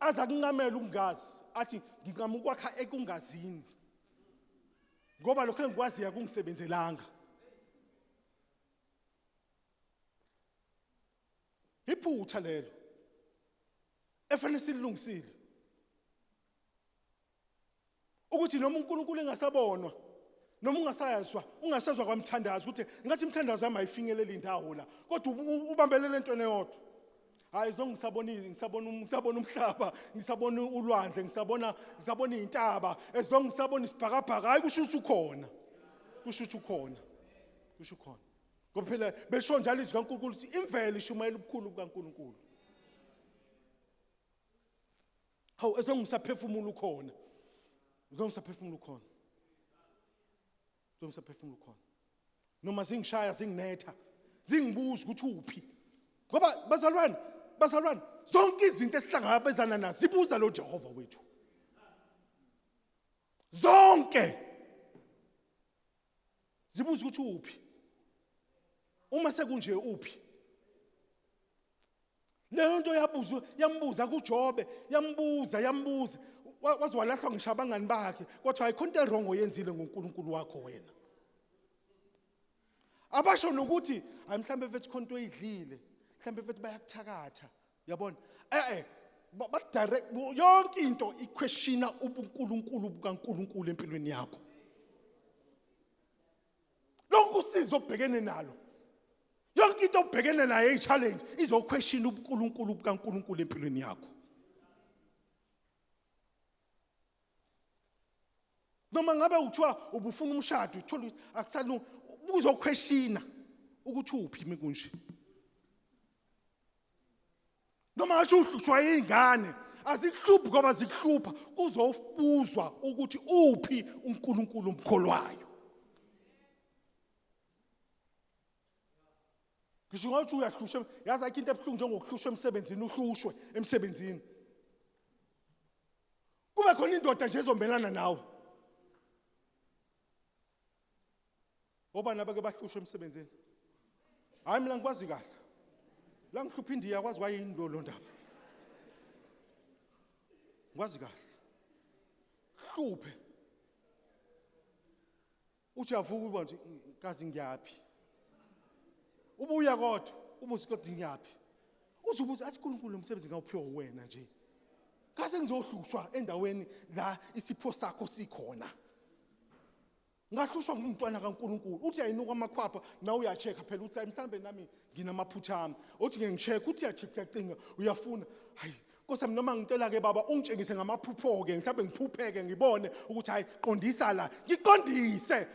aze akunqamela ukungazi, athi, "Ngincama ukwakha ekungazini ngoba lokho engikwaziyo akungisebenzelanga." Iphutha lelo efanele silungisile, ukuthi noma uNkulunkulu engasabonwa, noma ungasayazwa, ungasezwa kwamthandazo, ukuthi ngathi imithandazo yami ayifinyeleli indawo la, kodwa ubambelele entweni eyodwa: "Hayi, zonke ngisabonile, ngisabona umhlaba, ngisabona ulwandle, ngisabona izintaba, as long ngisabona isibhakabhaka, hayi, kusho ukuthi ukhona, kusho ukuthi ukhona, kusho ukhona." Ngoba phela besho njalo izwi kaNkulunkulu ukuthi imvelo ishumayela ubukhulu bukaNkulunkulu. Hawu, as long ngisaphefumula ukhona, as long ngisaphefumula ukhona, as long ngisaphefumula ukhona, noma zingishaya, zinginetha, zingibuza ukuthi uphi. Ngoba bazalwane, bazalwane, zonke izinto esihlangabezana nazo zibuza lo Jehova wethu. Zonke zibuza ukuthi uphi. Uma sekunje, uphi? Leyo nto yabuzwa, yambuza kuJobe, yambuza, yambuza, waze walahlwa ngisho abangani bakhe. Kodwa ayikho into e-wrong oyenzile ngoNkulunkulu wakho wena. Abasho nokuthi hayi, mhlambe mfethu khona into oyidlile, mhlambe mfethu bayakuthakatha, yabona. Ba direct, yonke into iquestiona ubuNkulunkulu bukaNkulunkulu empilweni yakho. Lonke usizo obhekene nalo, yonke into obhekene nayo eyi-challenge, izoquestiona ubuNkulunkulu bukaNkulunkulu empilweni yakho. Noma ngabe uthiwa ubufuna umshado, uthola ukuthi akusalungi, uzoquestiona ukuthi uphi mekunje. Noma ngasho uhlushwa izingane, azikuhluphi ngoba zikuhlupha, kuzobuzwa ukuthi uphi uNkulunkulu omkholwayo. Ngisho ngathi uyahlushwa, yazi ayikho into ebuhlungu njengokuhlushwa emsebenzini, uhlushwe emsebenzini. Kube khona indoda nje ezombelana nawe. Obani abake bahlushwe emsebenzini? Hayi mina ngikwazi kahle. La ngihlupha indiya kwazi kwayini lo ndaba. Ngikwazi kahle. Hluphe. Uthi uyavuka uba nje kazi ngiyaphi. Ubuya kodwa ubuze kodwa ngiyaphi. Uze ubuze athi uNkulunkulu lo msebenzi ngawuphiwa wena nje. Kaze ngizohlushwa endaweni la isipho sakho sikhona. Ngahlushwa ngumntwana kaNkulunkulu. Uthi ayinuka amakhwapha nawe uya-check phela uthi mhlambe nami nginamaphutha ami. Uthi ngeke ngi-check uthi uya-check uyacinga uyafuna. Hayi Nkosi yami noma ngicela ke baba ungitshengise ngamaphupho ke mhlambe ngiphupheke ngibone ukuthi hayi qondisa la ngiqondise.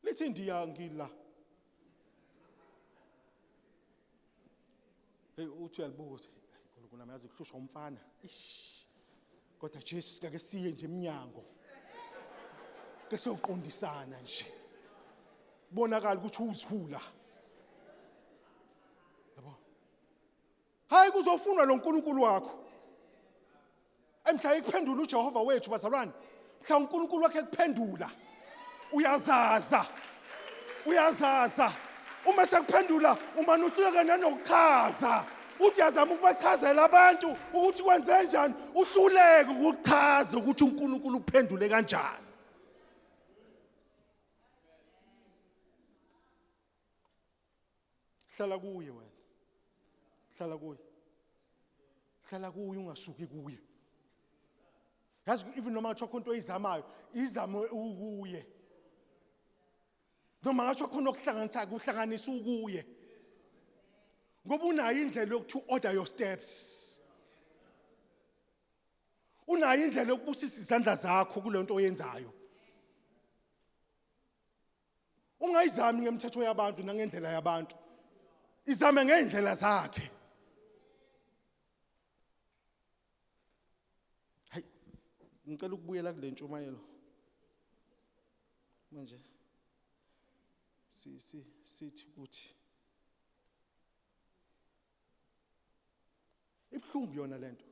Lithi ndiya ngila. Hey uthi uyalibuka uthi uNkulunkulu nami yazi kuhlushwa umfana. Ish. Kodwa Jesu sikake siye nje eminyango. Ke siyoqondisana nje. Bonakala ukuthi uzihula. Yabo. Hayi kuzofunwa lo nkulunkulu wakho. Emhla ikuphendula uJehova wethu bazalwane. Mhla uNkulunkulu wakhe ekuphendula uyazaza. Uyazaza. Uma sekuphendula umane uhluleke nanokuchaza. Uthi yazama ukubachazela abantu ukuthi kwenze njani, uhluleke ukuchaza ukuthi uNkulunkulu uphendule kanjani. Hlala kuye wena. Hlala kuye. Hlala kuye ungasuki kuye. Yazi even noma kuthiwa khona into oyizamayo, izame ukuye. Noma ngasho khona okuhlanganisa kuhlanganisa ukuye. Ngoba unayo indlela yokuthi order your steps. Unayo indlela yokubusisa izandla zakho kulento oyenzayo. Ungayizami ngemithetho yabantu nangendlela yabantu. Izame ngeindlela zakhe. Hayi, ngicela ukubuyela kule ntshumayelo. Manje si si sithi ukuthi Ibuhlungu yona lento.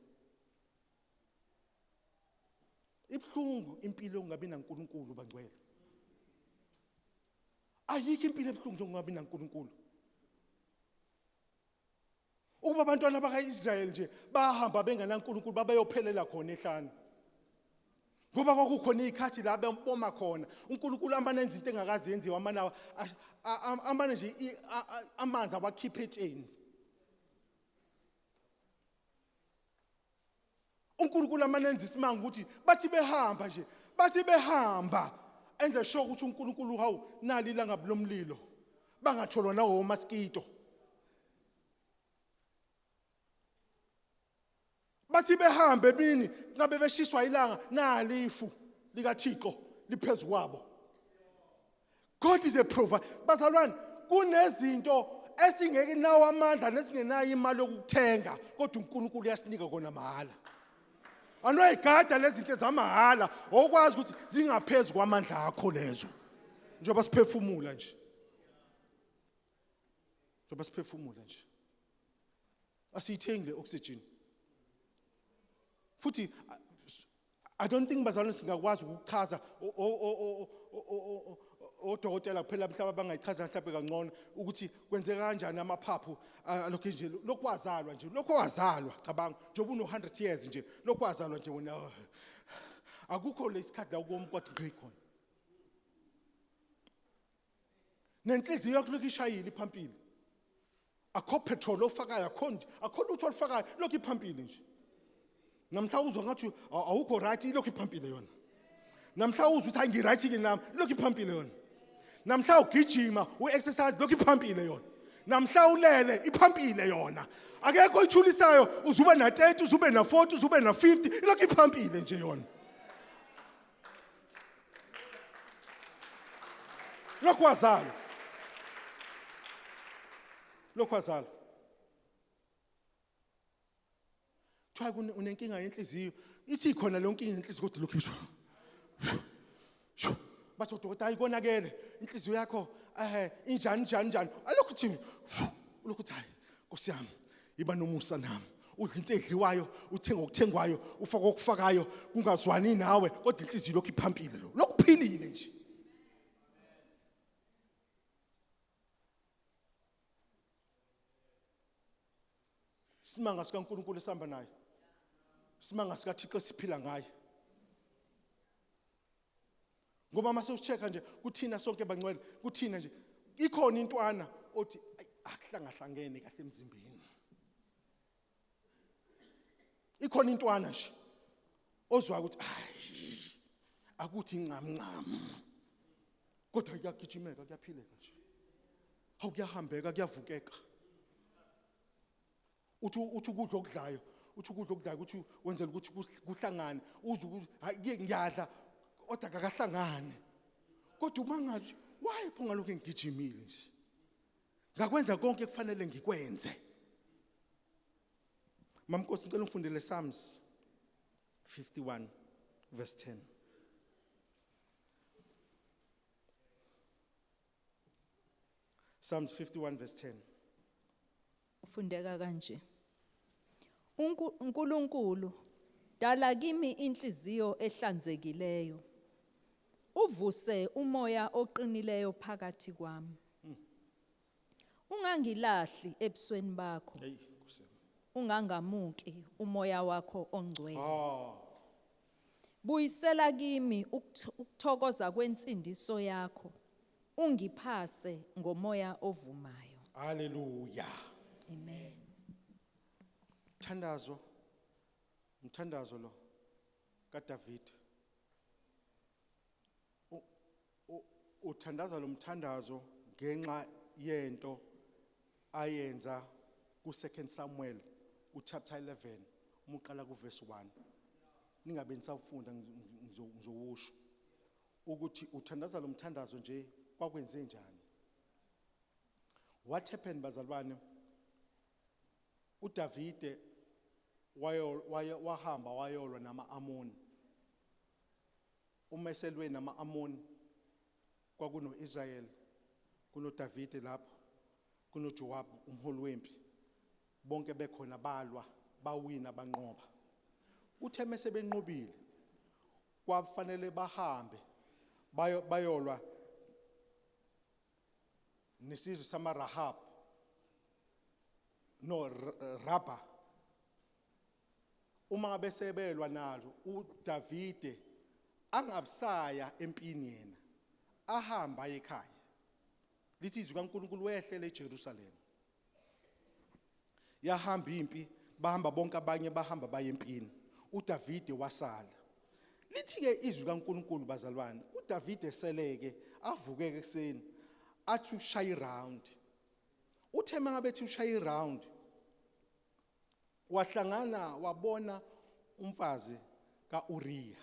Ibuhlungu impilo yokungabi naNkulunkulu bangcwele. Ayikho impilo ebuhlungu njengokungabi naNkulunkulu. Ukuba abantwana baka-Israyeli nje bahamba bengenaNkulunkulu babeyophelela khona ehlane. Ngoba kwakukhona izikhathi la boma khona uNkulunkulu amane enza into engakaze yenziwe amane amane nje amanzi awakhiphe etsheni. uNkulunkulu amane enza isimanga ukuthi bathi behamba nje bathi behamba enze sure ukuthi uNkulunkulu hawu nali ilangabi lomlilo bangatholwa nawo omaskito bathi behambe emini ngabe beshiswa ilanga nali ifu likaThixo liphezu kwabo God is a provider. Bazalwane, kunezinto esingeke nawo amandla nesingenayo imali yokuthenga kodwa uNkulunkulu uyasinika kona mahhala. Anoyigada lezi zinto zamahhala okwazi ukuthi zingaphezu kwamandla akho lezo. Njengoba siphefumula nje. Njengoba siphefumula nje. Asiyithengi le oxygen. Futhi I don't think bazalwane singakwazi ukuchaza odokotela kuphela mhlawumbe abangayichaza mhlawumbe kangcono ukuthi kwenzeka kanjani amaphaphu alokhu nje lokhu wazalwa nje lokhu wazalwa cabanga njengoba uno-100 years nje lokhu wazalwa nje wena akukho lesikhathi la ukomkwathi ngqi khona nenhliziyo yakho lokhu ishayile iphampile akho petrol ofakayo akho nje akho lutho olufakayo lokhu iphampile nje namhla uzwa ngathi awukho right ilokhu iphampile yona namhla uzwa ukuthi hayi ngi-right ke nami ilokhu iphampile yona namhla ugijima u-exercise lokhu iphampile yona namhla ulele iphampile yona akekho oyithulisayo uzube na-30 uzube na-40 uzube na-50 ilokhu iphampile nje yona Lokhu wazalwa. Lokhu wazalwa. Kuthiwa unenkinga yenhliziyo. Ithi khona le nkinga yenhliziyo kodwa lokhu isho. Bathi odokotela, hayi konakele inhliziyo yakho, injani njani njani. Alokhu uthi ulokhu uthi, hayi Nkosi yami, iba nomusa nami. Udla into edliwayo, uthenga okuthengwayo, ufaka okufakayo, kungazwani nawe, kodwa inhliziyo lokhu iphampile, lo lokuphilile nje. Simanga sikaNkulunkulu esihamba naye, simanga sikaThixo esiphila ngaye. Ngoba mase ucheck nje kuthina sonke bangcwele, kuthina nje ikhona intwana othi akuhlangahlangene kahle emzimbeni. Ikhona intwana nje ozwa ukuthi ayi akuthi incam ncam, kodwa kuyagijimeka, kuyaphileka nje, hawu kuyahambeka, kuyavukeka. Uthi ukudla okudlayo, uthi ukudla okudlayo ukuthi wenzela ukuthi kuhlangane, uzwe ukuthi hayi ngiyadla kodwa akakahlangani. Kodwa uma ngathi why pho ngalokho ngigijimile nje, ngakwenza konke kufanele ngikwenze. Mamnkosi, ngicela ungifundele Psalms 51 verse 10. Psalms 51 verse 10. Ufundeka kanje. UNkulunkulu, dala kimi inhliziyo ehlanzekileyo, uvuse umoya oqinileyo phakathi kwami. Ungangilahli ebusweni bakho. Hey, Nkosi yami. Ungangamuki umoya wakho ongcwele. Buyisela kimi ukuthokoza kwensindiso yakho, ungiphase ngomoya ovumayo. Hallelujah. Amen. Mthandazo, mthandazo lo kaDavid. Uthandaza lo mthandazo ngenxa yento ayenza ku 2 Samuel uchapter 11 uma uqala ku verse 1. Ningabe nisawufunda, ngizowusho ukuthi uthandaza lo mthandazo nje kwakwenze njani. What happened bazalwane? uDavide wahamba wayolwa nama-Amoni. Uma eselwe nama-Amoni, kwakuno-Israel, kunoDavide lapho, kunoJoab umholi wempi. Bonke bekhona balwa, bawina, banqoba. Uthe mase benqobile, kwafanele bahambe bayolwa nesizwe samaRahab no Rabba. Uma ngabe sebelwa nalo, uDavide angabusaya empini yena, ahamba aye ekhaya. Lithi izwi kaNkulunkulu wehlele eJerusalem. Yahamba impi, bahamba bonke abanye, bahamba baye empini. uDavide wasala. Lithi ke izwi kaNkulunkulu bazalwane, uDavide seleke avuke ekuseni athi ushaya iround. Uthe mangabe ethi ushaya iround, wahlangana wabona umfazi kaUriya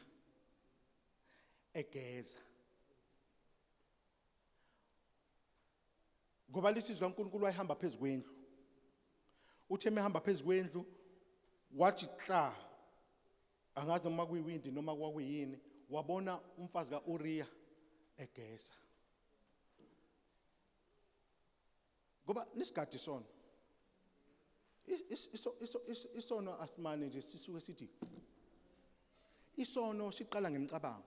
egeza. Ngoba lisizwe kaNkulunkulu wayehamba phezulu kwendlu. Uthe mehamba phezulu kwendlu wathi kla, angazi noma kuyiwindi noma kwakuyini, wabona umfazi kaUriya egeza. Ngoba nisigadi isono. Isono asimane nje sisuke sithi isono siqala ngemicabango.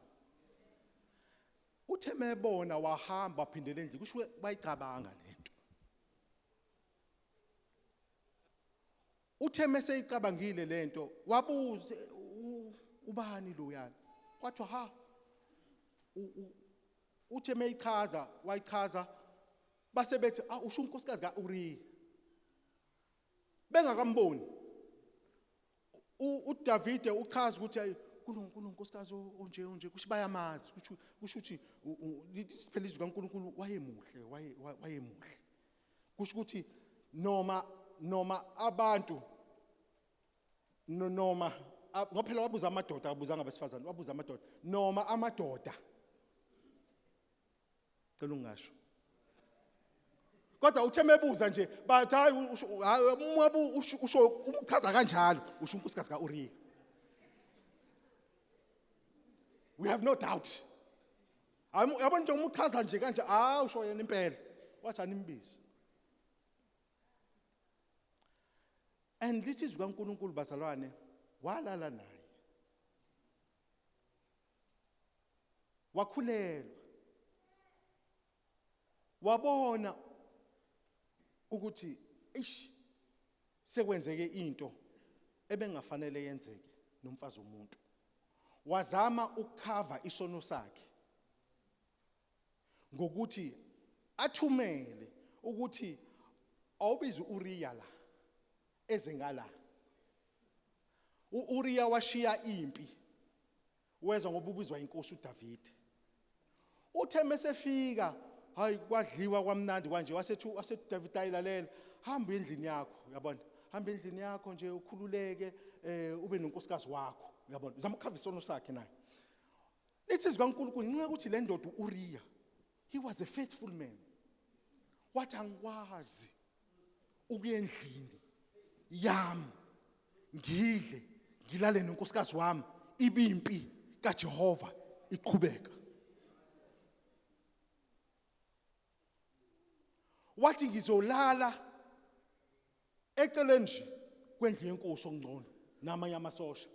Uthe mebona wahamba waphindela endlini, kusho bayicabanga lento. Uthe meseyicabangile lento, wabuze ubani lo yana, kwathiwa ha. Uthe meyichaza, wayichaza, base bethi, ah, usho unkosikazi kaUriya. Bengakamboni. uDavide uchaza ukuthi hayi, kunonkosikazi onje onje, kusho bayamazi, kusho ukuthi lithi phela izwi kaNkulunkulu wayemuhle, wayemuhle. Kusho ukuthi noma abantu, noma, ngoba phela wabuza amadoda, akabuzanga abesifazane, wabuza amadoda, noma amadoda. Cela ungasho. Kodwa uthe mebuza nje, bathi hayi, usho, hayi, umabu, usho, usho, umchaza kanjalo, usho unkosikazi kaUriya. We have no doubt. Yabona nje uma uchaza nje kanje, usho yena impela. Wathi animbize. And this is kaNkulunkulu bazalwane, walala naye. Wakhulelwa. Wabona ukuthi ish sekwenzeke into ebengafanele yenzeke nomfazi womuntu. Wazama ukukhava isono sakhe ngokuthi athumele ukuthi awubize uUriya la eze ngala. uUriya washiya impi wezwa ngoba ubizwa inkosi uDavide. Uthe mesefika, hayi kwadliwa kwamnandi kwanje, wasethu wasethu Davide ayilalela, hamba endlini yakho, uyabona, hamba endlini yakho nje ukhululeke, ube nonkosikazi wakho, uyabona, zama ukukhava isono sakhe naye. Lithi izwi kaNkulunkulu ngenxa yokuthi le ndoda uUriya, he was a faithful man. Wathi angikwazi ukuya endlini yami ngidle ngilale nonkosikazi wami ibimpi kaJehova iqhubeka. Wathi ngizolala eceleni nje kwendlu yenkosi okungcono namanye amasosha,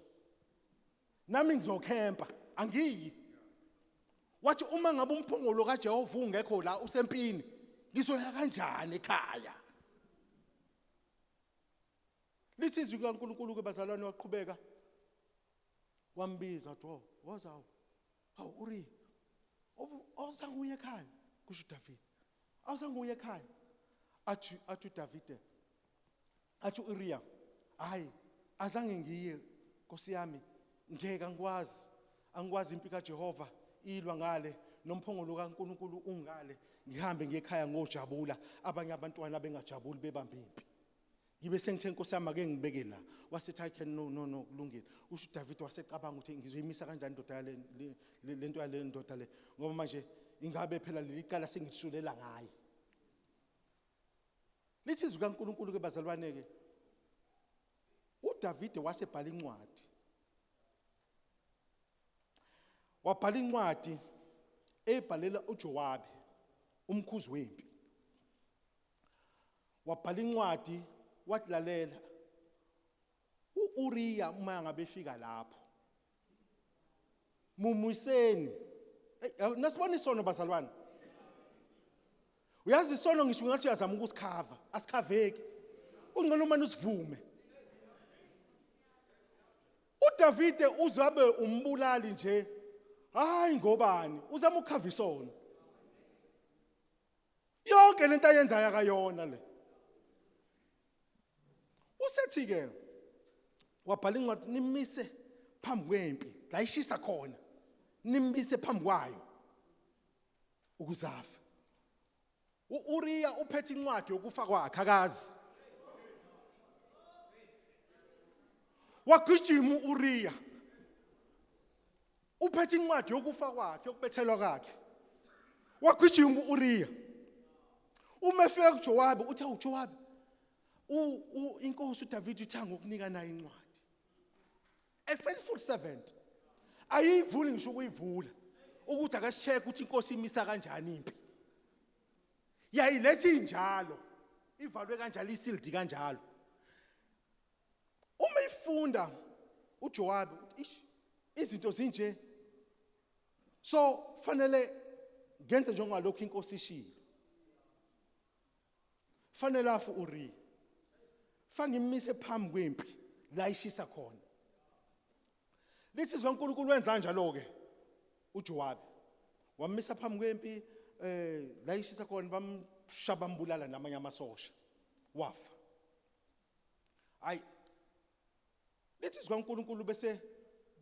nami ngizokhempa angiyi. Wathi uma ngabe umphongolo kaJehova ungekho la usempini, ngizoya kanjani ekhaya? Lithi izwi kaNkulunkulu ke bazalwane, waqhubeka wambiza wathi, oh, woza, hawu Uriya, awuzange uye ekhaya, kusho uDavide, awuzange uye ekhaya. Athi uDavide, athi uUriya, hayi azange ngiye Nkosi yami, ngeke angikwazi, angikwazi impi kaJehova ilwa ngale nomphongolo kaNkulunkulu ungale, ngihambe ngiye ekhaya ngojabula, abanye abantwana bengajabuli bebamba impi. Ngibe sengithe Nkosi yami ake ngibeke la. Wasethi I can, no no no kulungile. Usho uDavide wasecabanga ukuthi ngizoyimisa kanjani indoda yale lento yale ndoda le, ngoba manje ingabe phela leli cala sengilisulela ngaye. Lithi izwi kaNkulunkulu ke bazalwane ke, uDavide wasebhala incwadi. Wabhala incwadi ebhalela uJowabe umkhuzi wempi. Wabhala incwadi wathi lalela, uUriya uma ngabe efika lapho mumiseni. Nasibona isono bazalwane, uyazi isono ngisho ngathi uyazama ukusikhava, asikhaveki, kungcono uma usivume. uDavide uzabe umbulali nje, hayi ngobani, uzama ukukhava isono. Yonke lento ayenzayo akayona le. Usethi ke wabhala incwadi, nimise phambi kwempi la ishisa khona, nimbise phambi kwayo ukuze afe. uUriya uphethe incwadi yokufa kwakhe, akazi. Wagijima uUriya uphethe incwadi yokufa kwakhe, yokubethelwa kwakhe. Wagijima uUriya. Uma efika kuJowabe uthi, uJowabe, inkosi uDavide uthi ngokunika naye incwadi. A faithful servant ayivuli ngisho ukuyivula ukuthi akasicheck ukuthi inkosi imisa kanjani impi. Yayiletha injalo, ivalwe kanjalo, isealed kanjalo. Uma ifunda uJowabe uthi ish izinto zinje, so fanele ngenze njengalokhu inkosi ishilo. Fanele afu uRiya, fanele ngimise phambi kwempi la ishisa khona. Lithi izwi kaNkulunkulu wenza kanjalo ke uJowabe, wamisa phambi kwempi la ishisa khona, bamshaba bambulala namanye amasosha, wafa. Hayi, lithi izwi kaNkulunkulu bese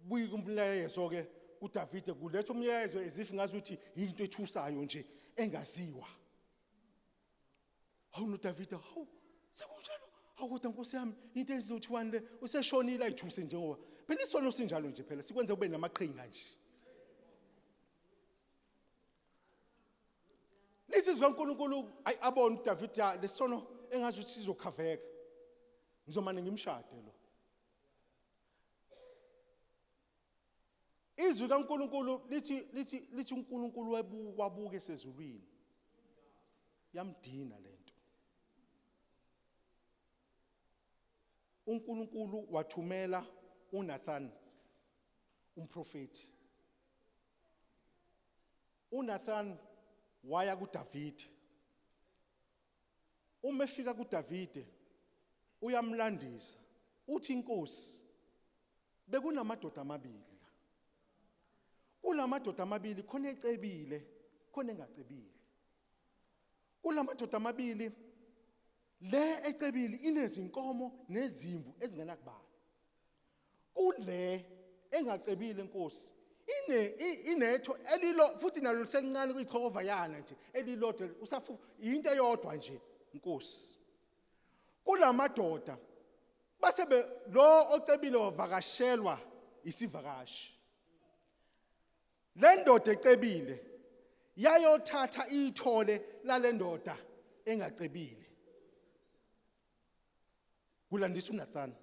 buya umlayezo ke kuDavide, kuletha umlayezo ezifi ngazuthi into ethusayo nje engaziwa. Hawu noDavide, hawu sekunjalo, hawu kodwa Nkosi yami into ezizothiwani le, useshonile ayithuse njengoba phela isono sinjalo nje, phela sikwenza kube namaqhinga nje. Lithi izwi kaNkulunkulu ayi abone uDavide lesono engazi ukuthi sizokhaveka, ngizomane ngimshade lo. Izwi kaNkuluNkulu lithi lithi lithi uNkulunkulu wabuka esezulwini. Yamdina lento. UNkulunkulu wathumela uNathan umprofeti. UNathan waya kuDavide. Uma efika kuDavide uyamlandisa uthi inkosi bekunamadoda amabili la. Kulamadoda amabili khona ecebile khona engacebile. Kulamadoda amabili le ecebile inezinkomo nezimvu ezingenakubala. Kule engacebile inkosi ine inetho elilo futhi nalo liselincane kuyichokova yana nje elilodwa usafu into eyodwa nje inkosi. Kulamadoda base lo ocebile wavakashelwa isivakashi. Le ndoda ecebile yayothatha ithole lale ndoda engacebile. Kulandisa uNathan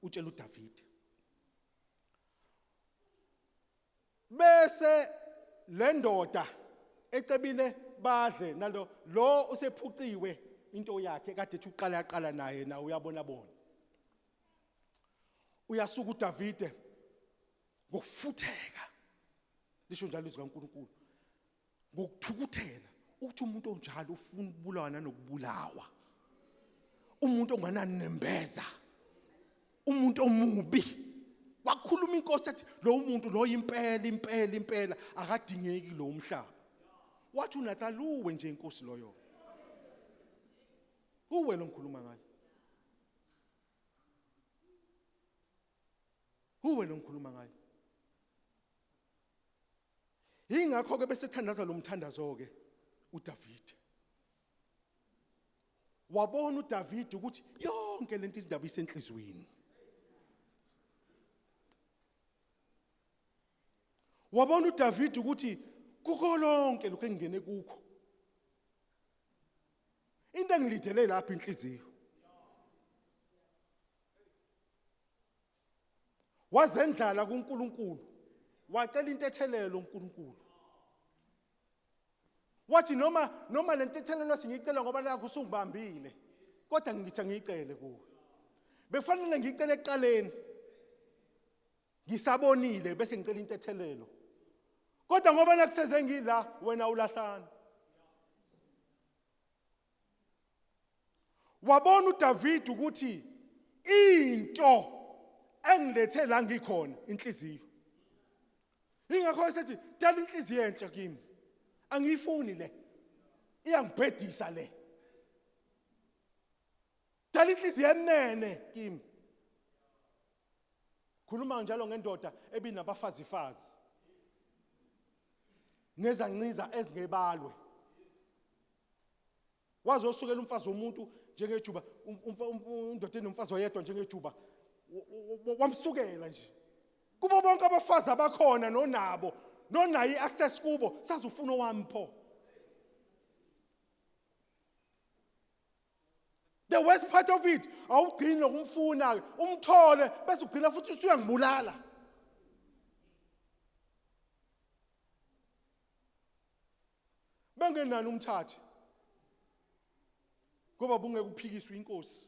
utshela uDavide. Bese le ndoda ecebile badle nalo lo usephuciwe into yakhe kade ethi uqala yaqala naye na uyabona bona. Uyasuka uDavide ngokufutheka lisho njalo izwi kaNkuluNkulu ngokuthukuthela uthi umuntu onjalo ufuna ukubulawa nanokubulawa umuntu ongananembeza umuntu omubi wakhuluma inkosi ethi lo muntu lo impela impela impela akadingeki lo mhlaba wathi uNathal uwe nje inkosi loyo uwe lo ngikhuluma ngayo Uwe lo ngikhuluma ngayo. Yingakho ke bese thandaza lo mthandazo ke uDavid. Wabona uDavid ukuthi yonke lento izindaba isenhlizweni. Wabona uDavid ukuthi kukho lonke lokho engingene kukho. Into engilidele lapha inhliziyo. Wazendlala kuNkulunkulu. Wacela intethelelo uNkulunkulu. Wathi noma noma le ntethelelo singiyicela ngoba nakho usungibambile. Kodwa ngithi angiyicele kuwe. Bekufanele ngiyicele ekuqaleni. Ngisabonile bese ngicela intethelelo. Kodwa ngoba nakuseze ngila wena ulahlana. Wabona uDavid ukuthi into engilethe la ngikhona inhliziyo. Ingakho esethi dala inhliziyo entsha kimi. Angiyifuni le. Iyangibhedisa le. Dala inhliziyo emnene kimi. Khuluma njalo ngendoda ebinabafazifazi. Nezanciza ezingebalwe. Wazosukela umfazi womuntu njengejuba, indoda enomfazi oyedwa njengejuba. Wamsukela nje. Kubo bonke abafazi abakhona nonabo, nonayo i-access kubo, sazufuna owami pho. The worst part of it, awugcini nokumfuna umthole bese ugcina futhi usuyangibulala. Bengenani umthathe. Ngoba bungeke uphikiswe inkosi.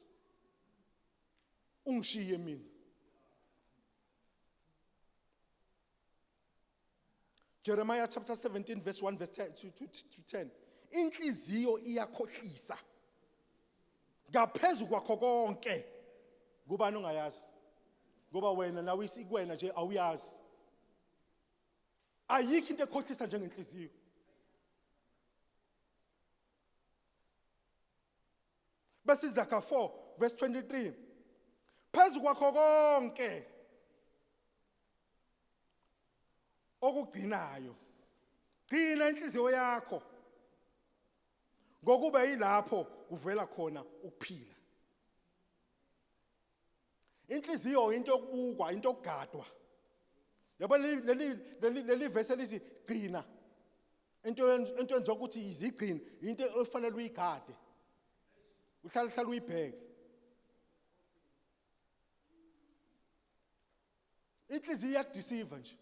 Ungishiye mina. Jeremiah chapter 17 verse 1 verse 10 to, to, to 10. Inhliziyo iyakhohlisa. Ngaphezu kwakho konke. Kubani ongayazi? Ngoba wena nawe isikwena nje awuyazi. Ayikho into ekhohlisa njengenhliziyo. Bese iZaga 4 verse 23. Phezu kwakho konke okugcinayo gcina inhliziyo yakho ngokuba yilapho kuvela khona ukuphila. Inhliziyo into yokubukwa, into yokugadwa. Yabo leli leli leli verse elithi gcina. Into into enza ukuthi izigcine, into ofanele uyigade. Uhlala hlala uyibheke. Inhliziyo iyakudeceive nje.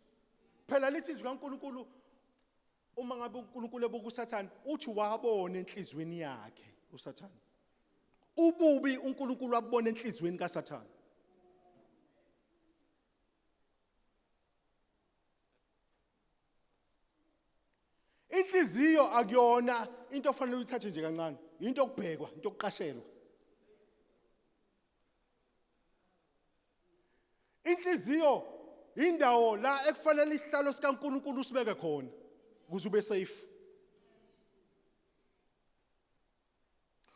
Phela lithi izwi kaNkulunkulu uma ngabe uNkulunkulu ebuka uSathane uthi wabona enhlizweni yakhe uSathane. Ububi uNkulunkulu wabona enhlizweni kaSathane. Inhliziyo akuyona into ofanele uyithathe nje kancane, into yokubhekwa, into yokuqashelwa. Inhliziyo indawo la ekufanele isihlalo sikaNkulunkulu usibeke khona ukuze ube safe.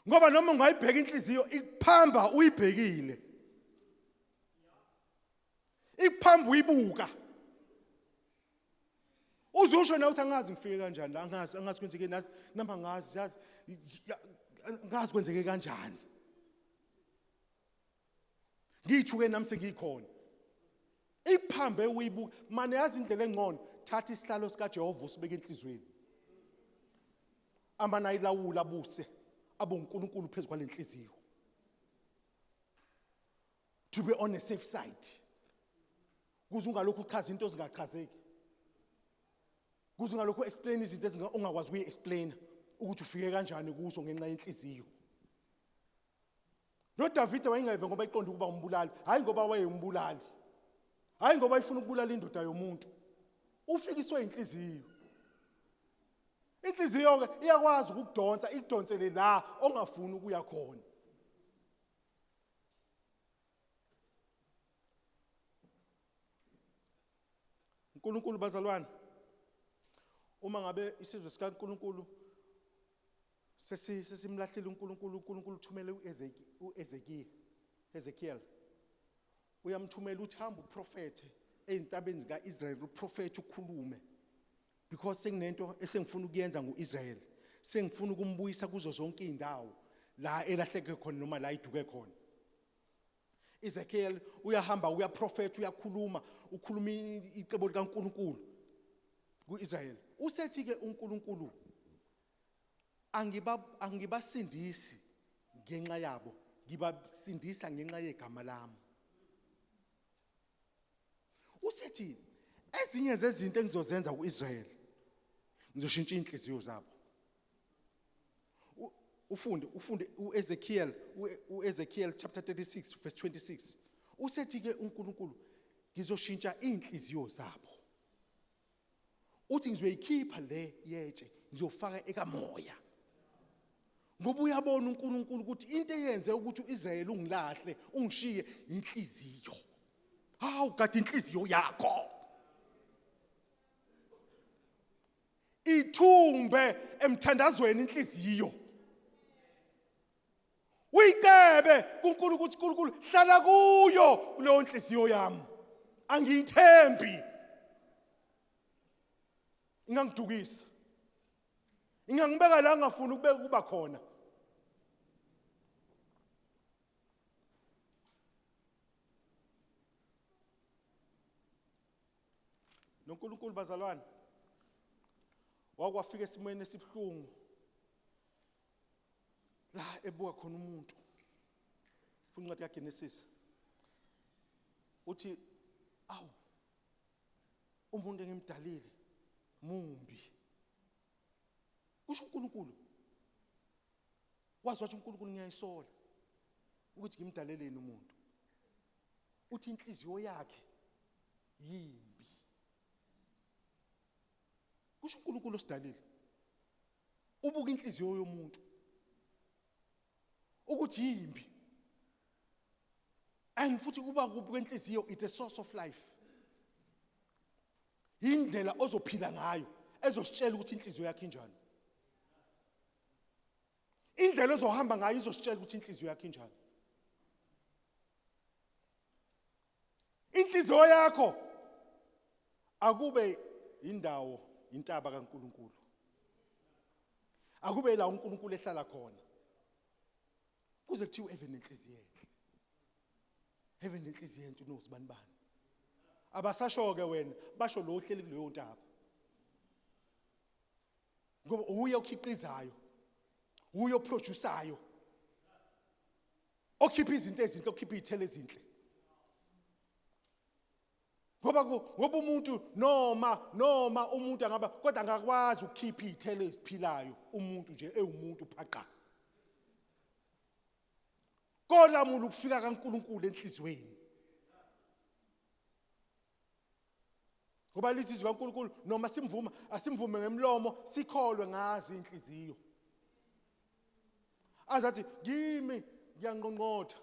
Ngoba noma ungayibheka inhliziyo ikuphamba uyibhekile. Ikuphamba uyibuka. Uzusho nawe uthi angazi ngifike kanjani la angazi angazi kwenzeke nazi noma angazi yazi angazi kwenzeke kanjani. Ngithuke nami sengikhona. Ikuphambe uyibuka mane yazi indlela engcono thatha isihlalo sikaJehova usibeke enhlizweni. Amana ayilawula abuse aboNkulunkulu phezu kwalenhliziyo. To be on a safe side. Kuze ungalokhu uchaza into ezingachazeki. Kuze ungalokhu explain izinto ongakwazi ukuyi-explain ukuthi ufike kanjani kuzo ngenxa yenhliziyo. NoDavide wayengeve ngoba eqonda ukuba umbulali, hayi ngoba wayewumbulali. Hayi ngoba efuna ukubulala indoda yomuntu. Ufikiswe inhliziyo. Inhliziyo ke iyakwazi ukukudonsa, ikudonsele la ongafuni ukuya khona. uNkulunkulu bazalwane uma ngabe isizwe sikaNkulunkulu Sesimlahlile uNkulunkulu, uNkulunkulu uthumele uEzekiel, Ezekiel. Uyamthumela uthi hamba uprofethe ezintabeni zikaIsrael, uprofethe ukhulume. Because senginento esengifuna ukuyenza ngoIsrael. Sengifuna ukumbuyisa kuzo zonke izindawo la elahleke khona noma la iduke khona. Ezekiel uyahamba uyaprofetha uyakhuluma ukhuluma icebo likaNkulunkulu kuIsrael. Usethi ke uNkulunkulu Angiba angibasindisi ngenxa yabo, ngibasindisa ngenxa yegama lami. Usethi ezinye zezinto engizozenza kuIsrael ngizoshintsha inhliziyo zabo. Ufunde ufunde uEzekiel uEzekiel chapter 36 verse 26. Usethi ke uNkulunkulu ngizoshintsha inhliziyo zabo. Uthi ngizoyikhipha le yetshe ngizofaka ekamoya. Ngoba uyabona uNkulunkulu ukuthi into eyenze ukuthi uIsrayeli ungilahle ungishiye inhliziyo. Hawu kade inhliziyo yakho. Ithumbe emthandazweni inhliziyo. Uyicebe kuNkulunkulu ukuthi uNkulunkulu hlala kuyo kuleyo nhliziyo yami. Angiyithembi. Ingangidukisa. Ingangibeka la ngingafuni ukubeka ukuba khona. NoNkulunkulu bazalwane wakwafika esimweni esibuhlungu la ebuka khona umuntu funa incwadi kaGenesis uthi awu umuntu engimdalile mumbi kusho uNkulunkulu wazi wathi uNkulunkulu ngiyayisola ukuthi ngimdaleleni umuntu uthi inhliziyo yakhe yimbi kusho uNkulunkulu osidalile ubuka inhliziyo yomuntu ukuthi yimbi and futhi kuba kubi kwenhliziyo it's a source of life indlela ozophila ngayo ezositshela ukuthi inhliziyo yakhe injani indlela ozohamba ngayo izositshela ukuthi inhliziyo yakhe injani Inhliziyo yakho akube indawo intaba kaNkuluNkulu. Akube la uNkulunkulu ehlala khona. Kuze kuthiwe even nenhliziyo enhle. Even nenhliziyo enhle unozibani bani. Abasasho ke wena basho lo ohleli kuleyo ntaba. Ngoba uye okhiqizayo. Uye oproducayo. Okhipha izinto ezinhle, okhipha izithelo ezinhle. Ngoba umuntu noma umuntu angaba kodwa angakwazi ukukhipha izithelo eziphilayo umuntu nje ewumuntu phaqa. Kolamula ukufika kaNkuluNkulu enhlizweni. Ngoba lithi izwi kaNkuluNkulu noma simvuma asimvume ngemlomo sikholwe ngazo inhliziyo. Azathi kimi ngiyanqonqotha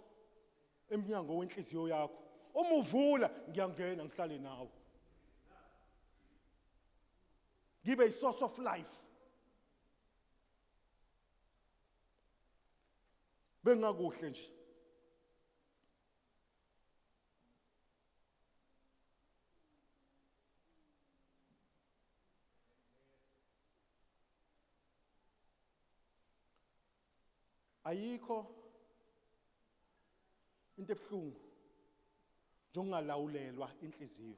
emnyango wenhliziyo yakho. Uma uvula ngiyangena ngihlale nawe. Ngibe i-source of life. Bengakuhle nje. Ayikho into ebuhlungu njengokungalawulelwa inhliziyo.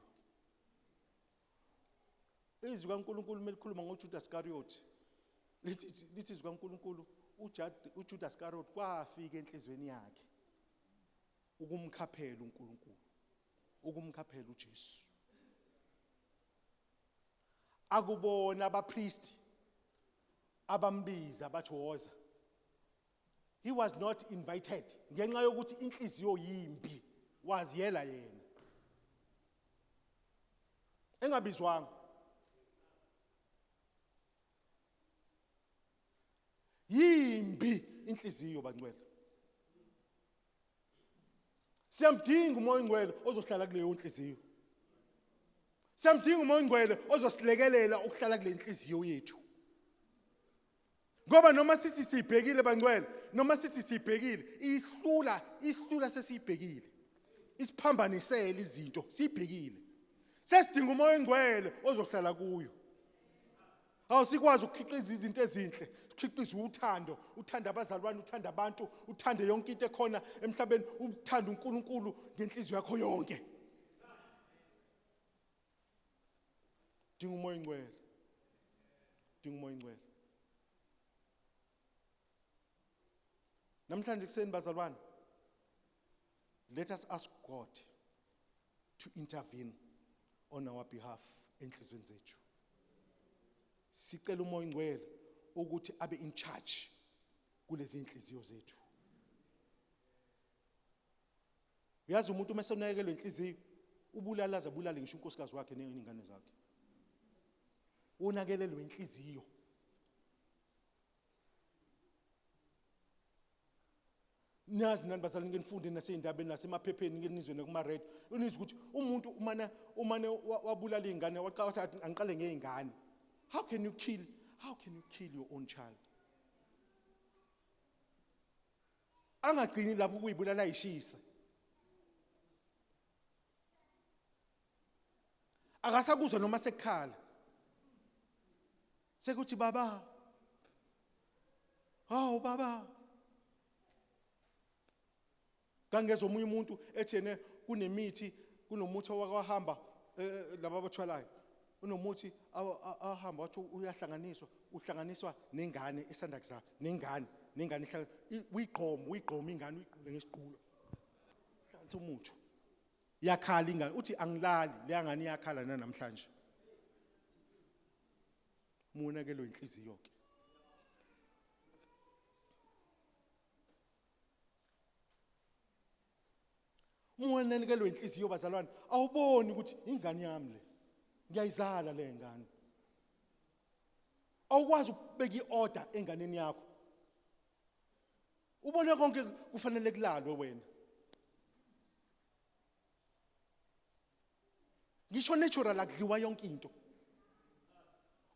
Izwi kaNkuluNkulu melikhuluma ngoJudas Iscariot lithi izwi kaNkuluNkulu uJudas Iscariot kwafika enhlizweni yakhe ukumkhaphela uNkulunkulu, ukumkhaphela uJesu. Akubona abapristi abambiza bathi woza. He was not invited ngenxa yokuthi inhliziyo yimbi waziyela yena engabizwanga. Yimbi inhliziyo bangcwele. Siyamdinga uMoya oNgcwele ozohlala kuleyo nhliziyo. Siyamdinga uMoya oNgcwele ozosilekelela ukuhlala kule nhliziyo yethu. Ngoba noma sithi siyibhekile bangcwele, noma sithi siyibhekile, ihlula sesiyibhekile. Isiphambanisele izinto siyibhekile. Sesidinga uMoya oNgcwele ozohlala kuyo. Awusikwazi ukukhiqiza izinto ezinhle, ukhiqiza uthando, uthanda abazalwane, uthanda abantu, uthande yonke into ekhona emhlabeni, uthanda uNkulunkulu ngenhliziyo yakho yonke. Dinga uMoya oNgcwele. Dinga uMoya oNgcwele. Namhlanje kuseni bazalwane, let us ask God to intervene on our behalf enhlizweni zethu. Sicela uMoya oNgcwele ukuthi abe in charge kulezi inhliziyo zethu. Uyazi umuntu uma esenakekelwe inhliziyo ubulala azabulale ngisho unkosikazi wakhe nezingane zakhe. Unakelelwe inhliziyo. Niyazi nani bazalwane, ngike nifunde nasey'ndabeni nasemaphepheni, ngike nizwe nakuma-radio, unizwe ukuthi umuntu umane wabulala iy'ngane, wathi angiqale ngey'ngane. How can you kill? How can you kill your own child? Angagcini lapho ukuyibulala ayishisa. Akasakuzwa noma sekukhala. Sekuthi baba. Hawu baba. Kangezwa omunye umuntu ethi yena kunemithi, kunomuthi owakahamba laba abathwalayo. Unomuthi ahamba wathi uyahlanganiswa, uhlanganiswa nengane esanda kuzalwa, nengane uyigqoma ingane uyigqule ngesigqulo. Hlanganisa umuthi. Iyakhala ingane, uthi angilali, leya ngane iyakhala namhlanje. Umonakelo inhliziyo ke. Umonakelo inhliziyo bazalwane, awuboni ukuthi ingane yami le ngiyayizala le ngane. Awukwazi ukubeka iorder enganeni yakho. Ubone konke kufanele kulalwe wena. Ngisho natural akudliwa yonke into.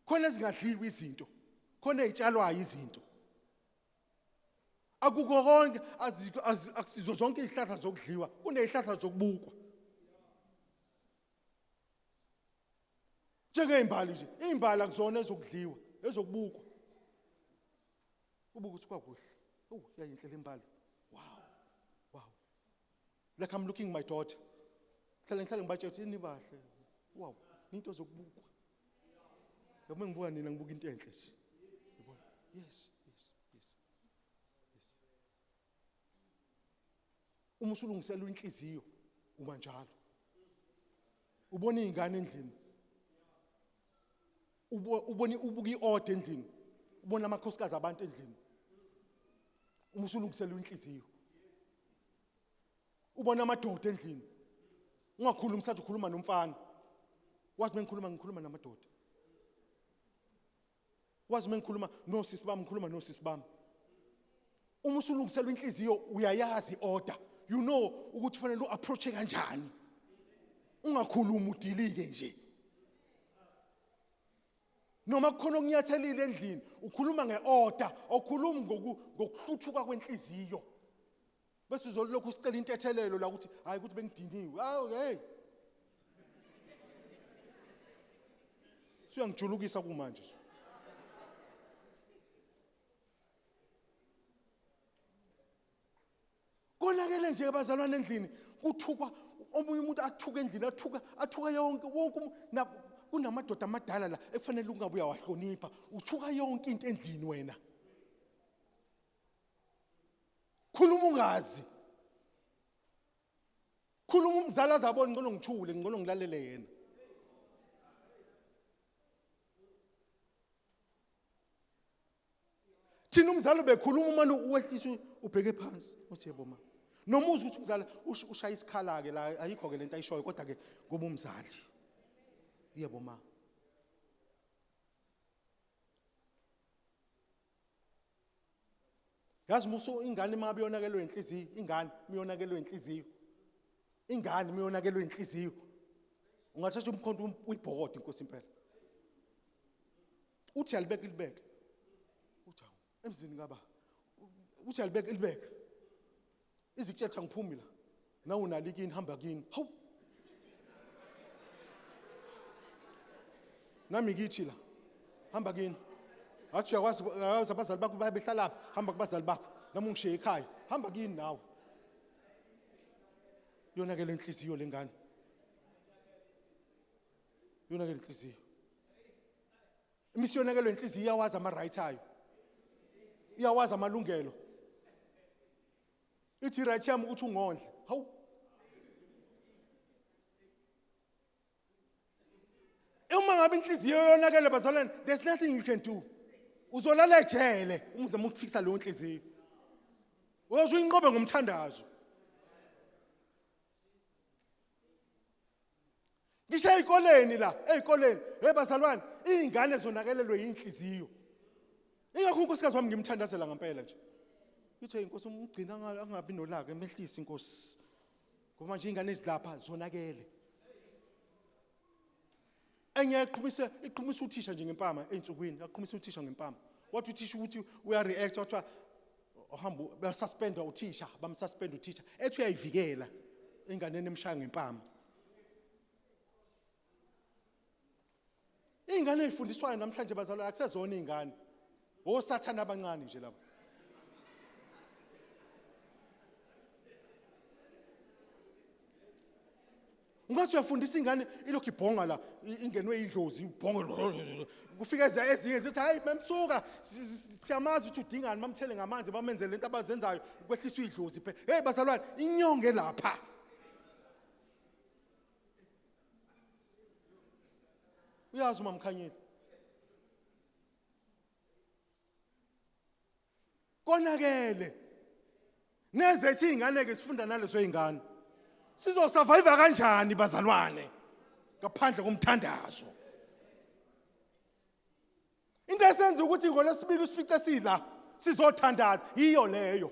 Khona ezingadliwa izinto, khona ezitshalwayo izinto. Akukho konke, akusizo zonke izihlahla zokudliwa, kunezihlahla zokubukwa. Njengey'mbali nje, iy'mbali akuzona ezokudliwa, ezokubukwa. Ubuka ukuthi kwakuhle. Oh, yayinhle le mbali. Wow. Wow. Like I'm looking my daughter. Ngihlale ngibatshela ukuthi nibahle. Wow, into zokubukwa. Yabo ngibuka nina ngibuka into enhle nje. Yabona? Yes, yes, yes. Yes. Uma usulungisela inhliziyo uma njalo. Ubona izingane endlini. Ubona ubuka iorder endlini. Ubona amakhosikazi abantu endlini. Uma usulungiselwa inhliziyo. Ubona amadoda endlini. Ungakhulumi sathi ukhuluma nomfana. Wazi mengikhuluma ngikhuluma namadoda. Wazi mengikhuluma nosisi bami ngikhuluma nosisi bami. Uma usulungiselwa inhliziyo uyayazi order. You know ukuthi fanele uapproach kanjani. Ungakhulumi udilike nje. Noma kukhona okunyathelile endlini ukhuluma ngeorder, awukhulumi ngokuhluthuka kwenhliziyo. Bese uzolokhu usicela intethelelo la ukuthi hayi ukuthi bengidiniwe. Hawu hey. Suyangijulukisa kumanje. Konakele nje abazalwane endlini kuthukwa omunye umuntu athuka endlini athuka yonke wonke kunamadoda amadala la ekufanele ungabe uyawahlonipha uthuka yonke into endlini wena. Khuluma ungazi. Khuluma umzali azabona ngcono ngithule ngcono ngilalele yena. Thina umzali bekhuluma umane uwehlisa ubheke phansi uthi yebo ma. Noma uzwe ukuthi umzali ushaya isikhala ke la ayikho ke lento ayishoyo kodwa ke ngoba umzali. Yebo ma. Yazi musu ingane mangabe yonakelwe inhliziyo, ingane miyonakelwe inhliziyo. Ingane miyonakelwe inhliziyo. Ungathatha umkhonto uyibhokode inkosi impela. Uthi alibeke ilibeke. Uthi awu emzini ngaba. Uthi alibeke ilibeke. Izikutshela ngiphumi la. Nawu nalikini hamba kini. Hawu. Nami ngithi la. Hamba kini. Athi uyakwazi abazali bakho babehlala lapha, hamba kubazali bakho. Nami ungishiye ekhaya. Hamba kini nawe. Yonakele inhliziyo lengane. Yonakele inhliziyo. Imisiyonakelo inhliziyo iyawazi ama right ayo. Iyawazi amalungelo. Ithi right yami ukuthi ungondle. Hawu. Uma ngabe inhliziyo yonakele bazalwane, there's nothing you can do. Uzolala ejele uma uzama ukufikisa leyo nhliziyo. Uyoze uyinqobe ngomthandazo. Ngisho ezikoleni la, ezikoleni, hey bazalwane, izingane zonakelelwe inhliziyo. Ingakho unkosikazi wami ngimthandazela ngempela nje. Ithe inkosi umgcina angabi nolaka emehlisa inkosi. Ngoba manje izingane ezilapha zonakele. Enye iqhumisa uthisha nje ngempama einsukwini, aqhumisa uthisha ngempama. Wathi uthisha ukuthi uya react wathiwa uhamba basuspenda uthisha, bamsuspenda uthisha. Ethi uyayivikela inganeni emshaya ngempama. Izingane ezifundiswayo namhlanje bazalwane akusezona izingane. Osathana abancane nje labo. Ungathi uyafundisa ingane ilokhu ibhonga la ingenwe idlozi ibhonga kufika ezinye zithi hayi memsuka siyamazi ukuthi udingani bamthele ngamanzi bamenzele lento abazenzayo kwehliswa idlozi phela. Hey bazalwane inyonge lapha. Uyazi umamkhanyile. Konakele. Nezethu izingane ke sifunda nalezo izingane. Sizosurvive kanjani bazalwane ngaphandle komthandazo? Into esenza ukuthi ngolesibili usifice sila sizothandaza yiyo leyo.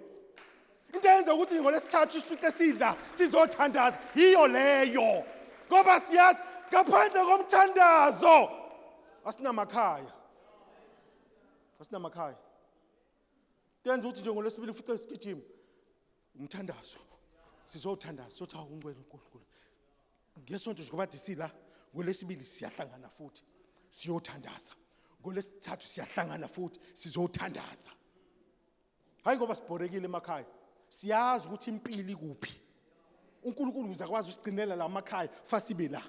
Into eyenza ukuthi ngolesithathu usifice sila sizothandaza yiyo leyo. Ngoba siyazi ngaphandle komthandazo asinamakhaya. Asinamakhaya. Tenza ukuthi nje ngolesibili futhi sigijima umthandazo. Sizothandaza sothi awu ungcwele uNkulunkulu. Ngesonto nje ngoba disila ngolesibili siyahlangana futhi siyothandaza. Ngolesithathu siyahlangana futhi sizothandaza. Hayi ngoba sibhorekile emakhaya. Siyazi ukuthi impilo ikuphi. uNkulunkulu uzakwazi usigcinela la makhaya fasibe la.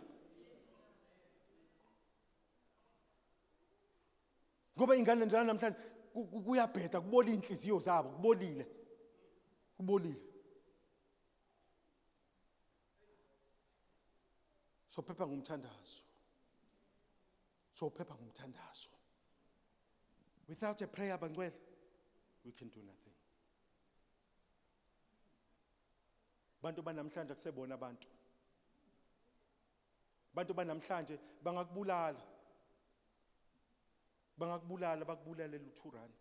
Ngoba ingane njalo namhlanje kuyabheda kubola inhliziyo zabo kubolile. Kubolile. Sophepha ngomthandazo. Sophepha ngomthandazo. Without a prayer, bangcwele, we can do nothing. Bantu banamhlanje akusebona abantu. Bantu banamhlanje bangakubulala. Bangakubulala bakubulalela u2 rand.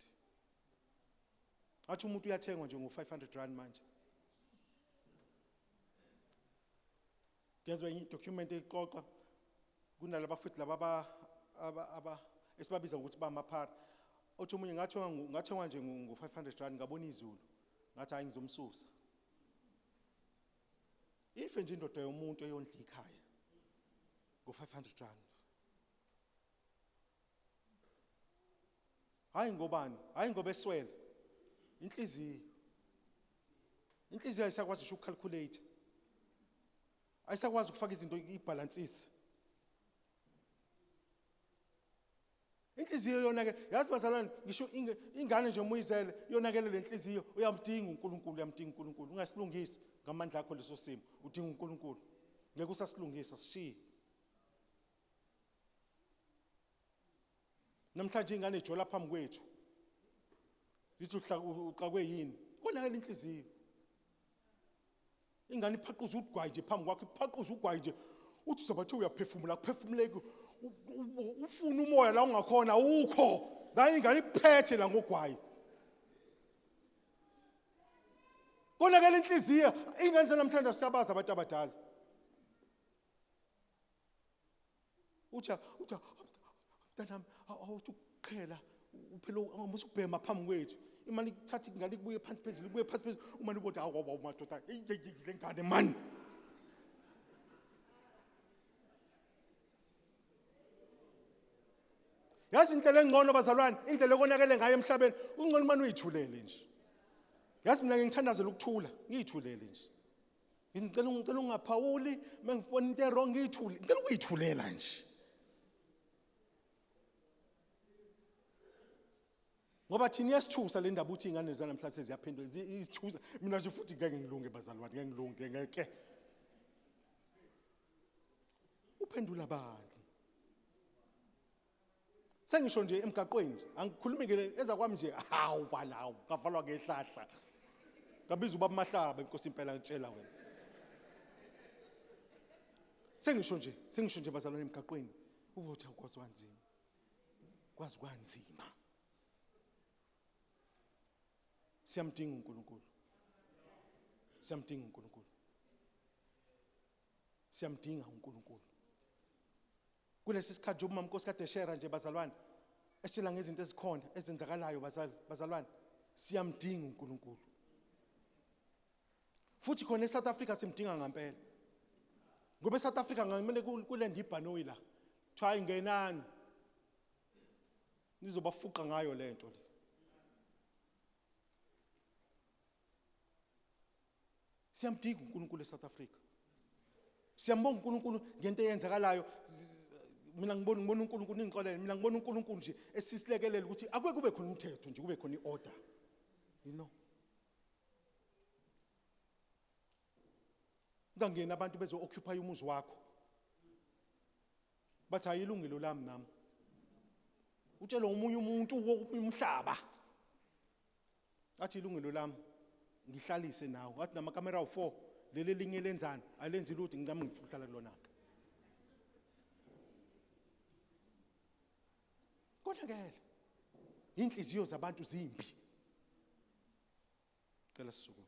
Athi umuntu uyathengwa nje ngo500 rand manje. Ngezwe i-document eqoqa kunalaba futhi laba aba esibabiza ngokuthi bamaphara. Othi omunye ngathengwa nje ngo500 rand ngabona izulu. Ngathi hayi ngizomsusa. Ife nje indoda yomuntu eyondla ikhaya ngo500 rand. Hayi ngobani? Hayi ngoba eswele. Inhliziyo. Inhliziyo ayisakwazi ukucalculate. Ayisakwazi ukufaka izinto ibalancise. Inhliziyo yona ke yazi bazalwane ngisho ingane nje umuyizele yonakele lenhliziyo uyamdinga uNkulunkulu uyamdinga uNkulunkulu ungasilungisi ngamandla akho leso simo udinga uNkulunkulu ngeke usasilungisa sishiye. Namhlanje ingane ijola phambi kwethu lithi uxakwe yini konakele inhliziyo. Ingane iphaquza ugwayi nje phambi kwakho iphaquza ugwayi nje uthi sabathe uyaphefumula kuphefumuleki ufuna umoya la ungakhona ukho la ingane iphethe la ngogwayi. Konakele inhliziyo ingane zanamhlanje siyabaza abantu abadala. Uthi uthi mntanami awuthi ukuqhela uphela umusa ukubhema phambi kwethu imali ikuthatha ingane ibuye phansi phezulu ibuye phansi phezulu umane ubothi hawu madoda le ngane mani. Yazi indlela engcono bazalwane indlela ekonakele ngayo emhlabeni ungcono manje uyithulele nje. Yazi mina ngithandazela ukuthula ngiyithulele nje. Ngicela ungaphawuli mengifona into ewrong ngiyithule ngicela ukuyithulela nje. Ngoba thina iyasithusa le ndaba uthi ingane zanamhlanje seziyaphendula izithusa mina nje futhi ngeke ngilunge bazalwane ngeke ngilunge ngeke. Uphendula abantu. Sengisho nje emgaqweni nje angikhulumi ke eza kwami nje hawu balawu ngavalwa ngehlahla. Ngabiza ubaba Mahlaba inkosi impela ngitshela wena. Sengisho nje bazalwane emgaqweni ubothi awukwazi wanzima. Kwazi kwanzima. Siyamdinga uNkulunkulu. Siyamdinga uNkulunkulu. Siyamdinga uNkulunkulu. Kulesi sikhathi nje umama Nkosi kade share nje bazalwane esitshela ngezinto ezikhona ezenzakalayo bazalwane siyamdinga uNkulunkulu. Futhi khona eSouth Africa simdinga ngempela. Ngoba eSouth Africa ngamele kulenda ibhanoyi la. Kuthiwa ingenani. Nizobafuqa ngayo lento le. Siyamdinga uNkulunkulu eSouth Africa. Siyambonga uNkulunkulu ngento eyenzakalayo. Mina ngibona uNkulunkulu ningixolele mina ngibona uNkulunkulu nje esisilekelela ukuthi akuke kube khona umthetho nje kube khona iorder. You know. Ungangeni abantu bezo occupy umuzi wakho. Bathi ayilungelo lami nami. Utshela omunye umuntu umhlaba. Athi ilungelo lami ngihlalise nawe. Wathi namakamera awu4 leli linye lenzani alenzi lutho ngicama ngihlala kulona ke. Konakele. Inhliziyo zabantu zimbi. Cela sisukume.